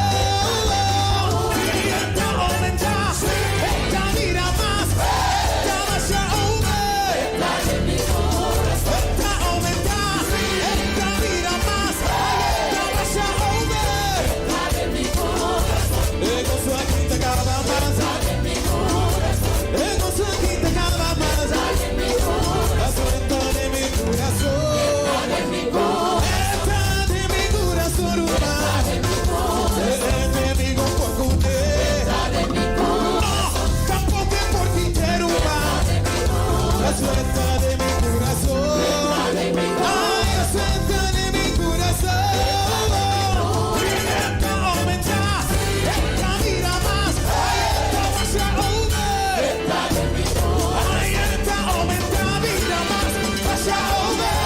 Ta aumenta, ta bira mas, ta basha over. Ta aumenta, ta bira mas, ta basha over. E goso aki ta caba mas. E goso aki ta caba mas. Paso ta den mi curason. Ta den mi curason, ruman. Enemigo por cune. No, tampoco por quitar, ruman. Ta den mi curason. Ay, ta den mi curason. Ta aumenta, ta bira mas, ta basha over. Ay, ta aumenta, bira mas, basha over.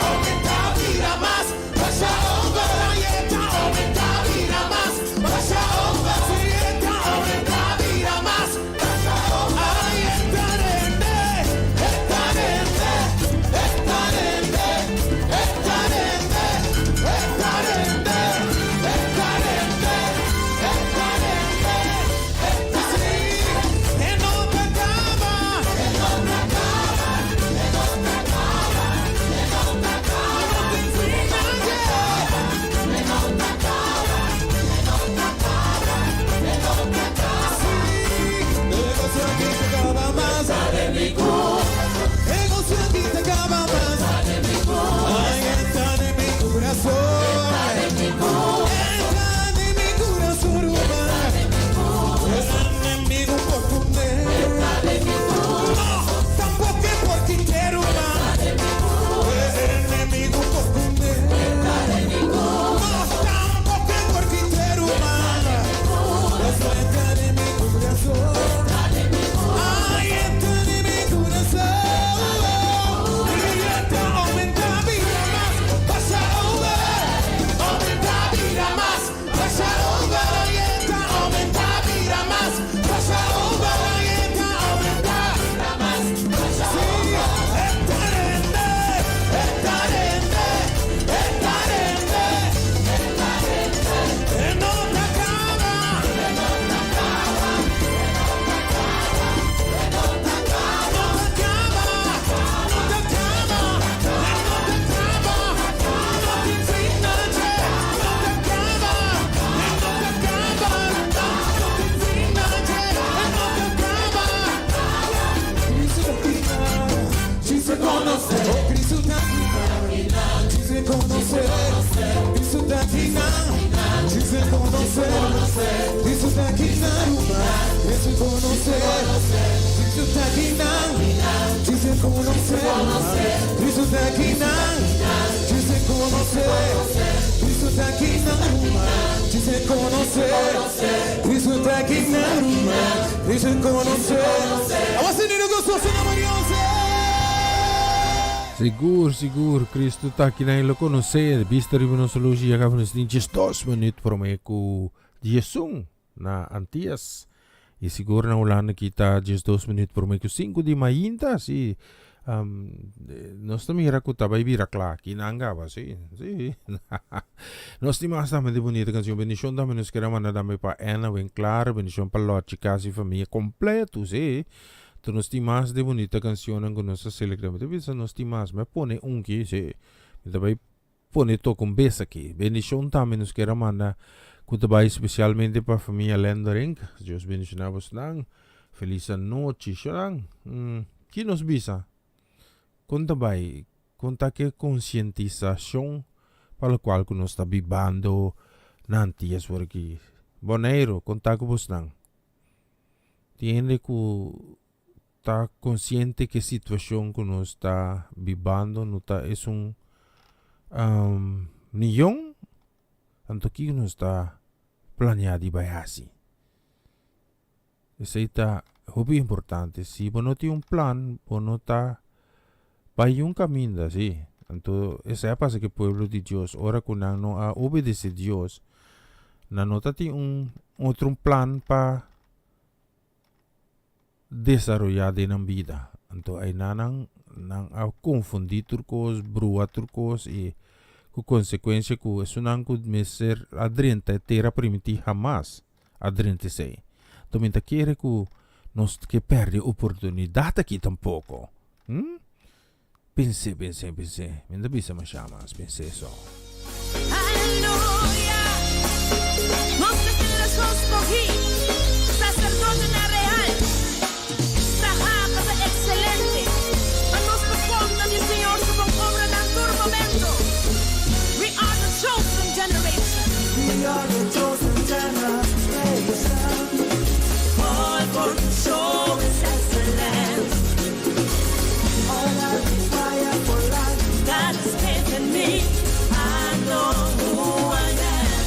Aumenta, bira mas, basha over. Ay, ta aumenta, bira mas, basha over. Si, ta aumenta, bira mas, basha over. Ay, ta rende, ta rende, ta rende, ta rende, ta rende, ta rende, ta rende. Si, e no ta caba, e no ta caba, e no ta caba, e no ta caba. No tin final, yeah. E no ta caba, e no ta caba, e no ta caba. Si, e goso aki ta caba mas. E goso aki ta caba mas. Ay, ta den mi curason. Ta den mi curason, ruman. Enemigo por cune. No, tampoco por quitar, ruman. Enemigo por cune. No, tampoco por quitar, ruman. Ta den mi curason. Ay, ta den mi curason. Ta aumenta, bira mas, basha over. Aumenta, bira mas, basha over. Ay, ta aumenta, bira mas, basha over. Ay, ta aumenta, si, ta rende, ta rende, ta rende. E no ta caba. No ta caba. No ta caba. No ta caba. No ta caba. No tin final, che. No ta caba. No ta caba. No tin final, che. No ta caba. Cristo ta aki. Djis reconoce. Oh, Cristo ta aki. Djis reconoce. Cristo ta aki. Djis reconoce. Cristo ta aki na ruman. Djis reconoce. Cristo ta aki. Djis reconoce. Cristo ta aki. Djis reconoce. Cristo ta aki na ruman. Djis reconoce. Cristo ta aki na ruman. Djis reconoce. Awor si gososo na Mariose. Sigur, sigur, Cristo ta aki na lo conoce. Bista riba nos oloshi ya caba nos tin 12 minuut prome cu 11 na Antias. Y sigur na Hulanda aki ta 12 minuut prome cu 5 di mainta. Si. Nos ta mira ku ta bai bira kla aki nan gaba si si nos tin mas tambe di bunita kanshon bendishon tambe nos kere manda tambe pa Anna Winklaar bendishon pa Lotje kas i famia kompleto si to nos tin mas di bunita kanshonnan ku nos a selekta mi ta bisa nos tin mas mi a pone un ki si mi ta bai pone toka un bes aki bendishon tambe nos kere manda ku ta bai spesialmente pa famia Lenderink Dios bendishona bosnan. Felis anochi, Shonan. Ki nos bisa? Kon ta bai? Kon ta ke konsientisashon pa lokual ku nos ta bibando na Antias por aki? Boneiru, kon ta ku bosnan? Tin hende ku ta konsiente ke situashon ku nos ta bibando no ta esun miyon? Anto kiko nos ta planea di bai hasi? Esei ta hopi importante. Si bo no tin un plan, bo no ta bai un kaminda, sí. Anto esei a pasa ku e pueblo di Dios. Ora ku nan no a obedesé Dios, nan no ta tin un otro un plan pa desaroyá den nan bida. Anto einan nan nan a konfundí tur kos, brua tur kos i ku konsekuensia ku esunnan ku mester a drenta e tera primintí hamas a drenta esei. Anto mi ta kere ku nos ke pèrdè oportunidat aki tampoko. Hm? Pens'é, pens'é, pens'é. Mi no ta bisa mashá mas, pens'é so. Aleluya! Nos ta generashon skohí, saserdotenan real, trahá pa ta ekselente, pa nos por konta di Señor su bon obranan tur momento. We are the chosen generation. We are the chosen generation. Called for to show His excellence. All I require for life. God has given me. I know who I am.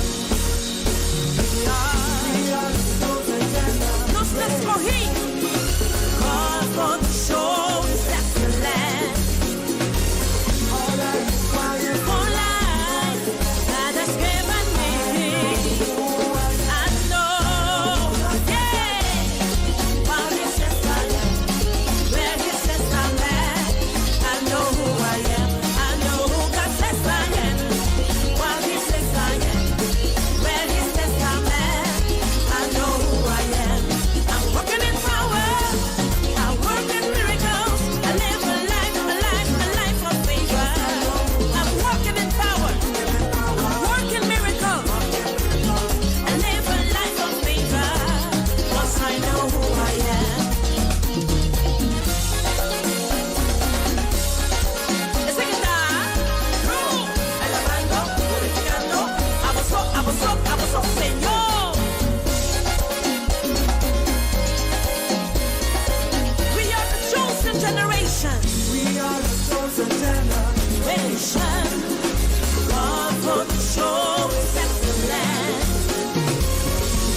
We are, we are the chosen generation. Nos ta skohí. Called for to show His excellence. All I require for life. God has given me. I know, yeah. What He says I am. Where He says I'm at. I know who I am. I know who God says I am. What He says I am. Where He says I'm at. I know who I am. I'm walking in power. I work in miracles. I live a life, a life, a life of favor. I'm walking in power. I'm working miracles. I live a life of favor. 'Cause I know who I am. Esaki ta true. Alabando, glorificando, abo so, abo so, abo so, Señor. We are the chosen generation. We are the chosen generation. God for the show His excellence.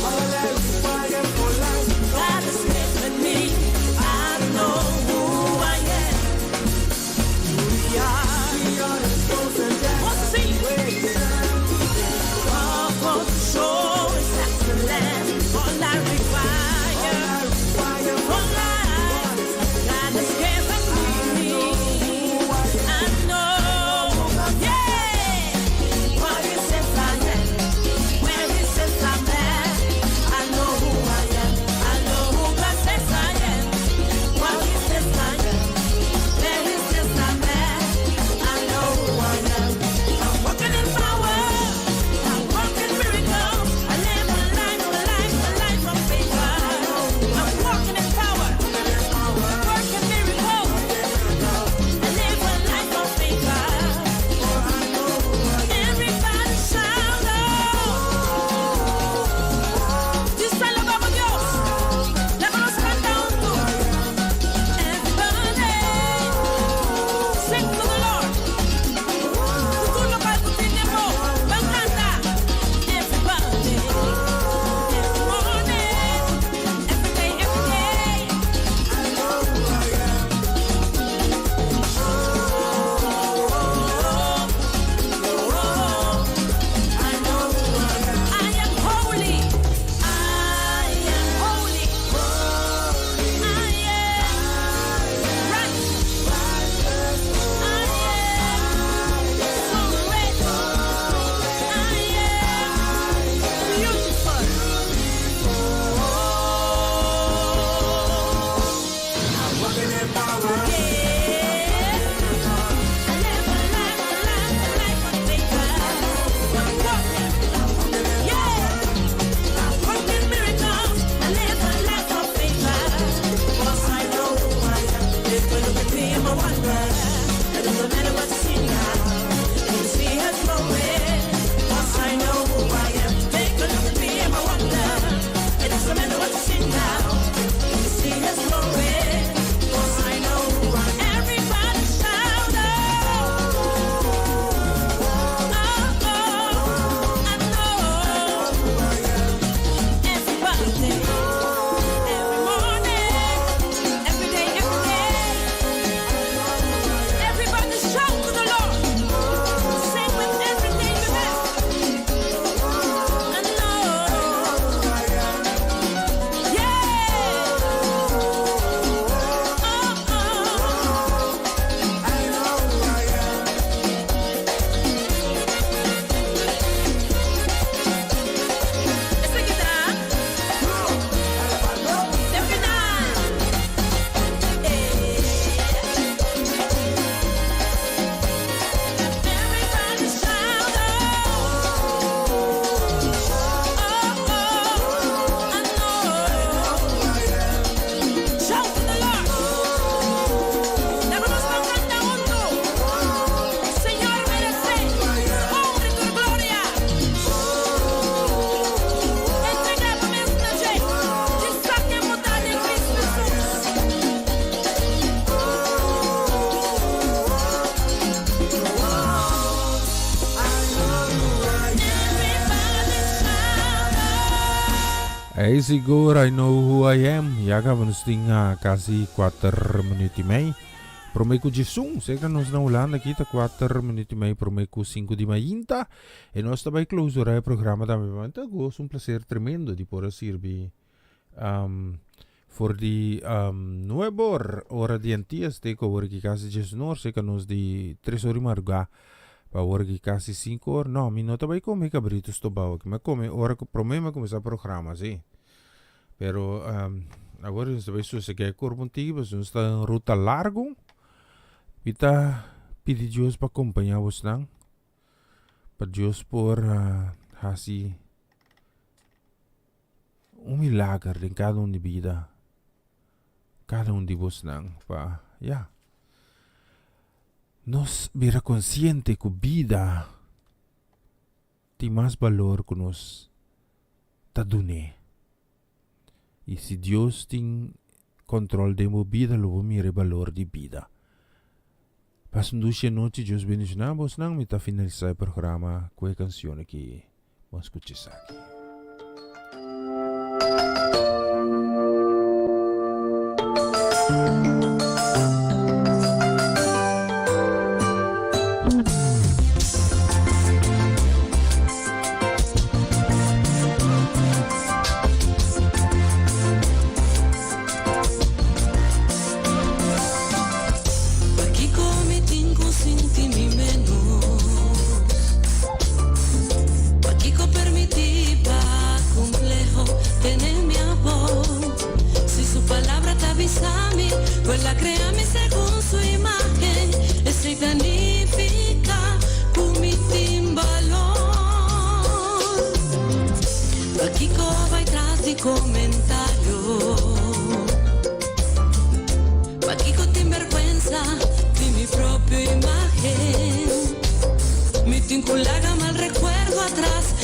All I require for life. God has given me. I know who I am. We are. We are the chosen What's the generation. God for the show His excellence. All I require Require for life. God has given me. I know, yeah. What He says I am. Where He says I'm at. I know who I am. I know who God says I am. What He says I am. Where He says I'm at. Doesn't matter what you see now. You see His glory. 'Cause I know who I am. Take a look at me and my wonder. It doesn't matter what you see now. You see His glory. 'Cause I know who I am. Everybody shout out. Oh, oh, I know. Everybody, every morning, every day, every day. Everybody shout to the Lord. Sing with everything you have. I know. Yeah. Oh, oh. I know who I am. Esaki ta. Te final. Everybody shout oh, oh, oh, I know. Shout to the Lord. Laga nos kanta huntu. Señor meresé honra i gloria. Entregá bo mes na dje. Destaque mudar em Cristo Jesus. Everybody shout Hey, sigur, I know who I am. Ya kaba nos tin kasi 4 minuut i mei. Promé ku 11, zeker nos na Hulanda aki ta 4 minuut i mei promé ku 5 di mainta. I nos ta bai klousurá e programa tambe. Ma ta goso, un plaser tremendo di por a sirbi for di 9 or, ora di Antillas, te ku awor aki kasi 10 or, zeker nos di 3 or di madrugá pa awor aki kasi 5 or. No, mi no ta bai kome kabritu stobá aki. Mi a kome ora ku promé mi a kuminsá programa, si. Pero awor nos ta bai sosegá e kurpo un tiki pasobra nos ta den un ruta largu. Mi ta pidi Dios pa kompañá bosnan, pa Dios por hasi un milager den kada un di bida, kada un di bosnan, pa ya nos bira konsiente ku bida tin mas balor ku nos ta dun'é. I si Dios tin control den bo bida lo bo mira e balor di bida. Pasa un dushi anochi, Dios bendiciona bosnan, mi ta finalisa e programa cu e cancion aki, bon scucha esaki. Pakiko mi tin ku sinti mi ménos? Pakiko permití pa kompleho tene mi abou? Si su palabra ta bisa mi, ku el a krea mi segun su imágen, esei ta nifiká ku mi tin balor. Pakiko bai tras di komentario? Pakiko tin bèrgwensa di mi propio imágen? Mi tin ku laga mal rekuerdo atras.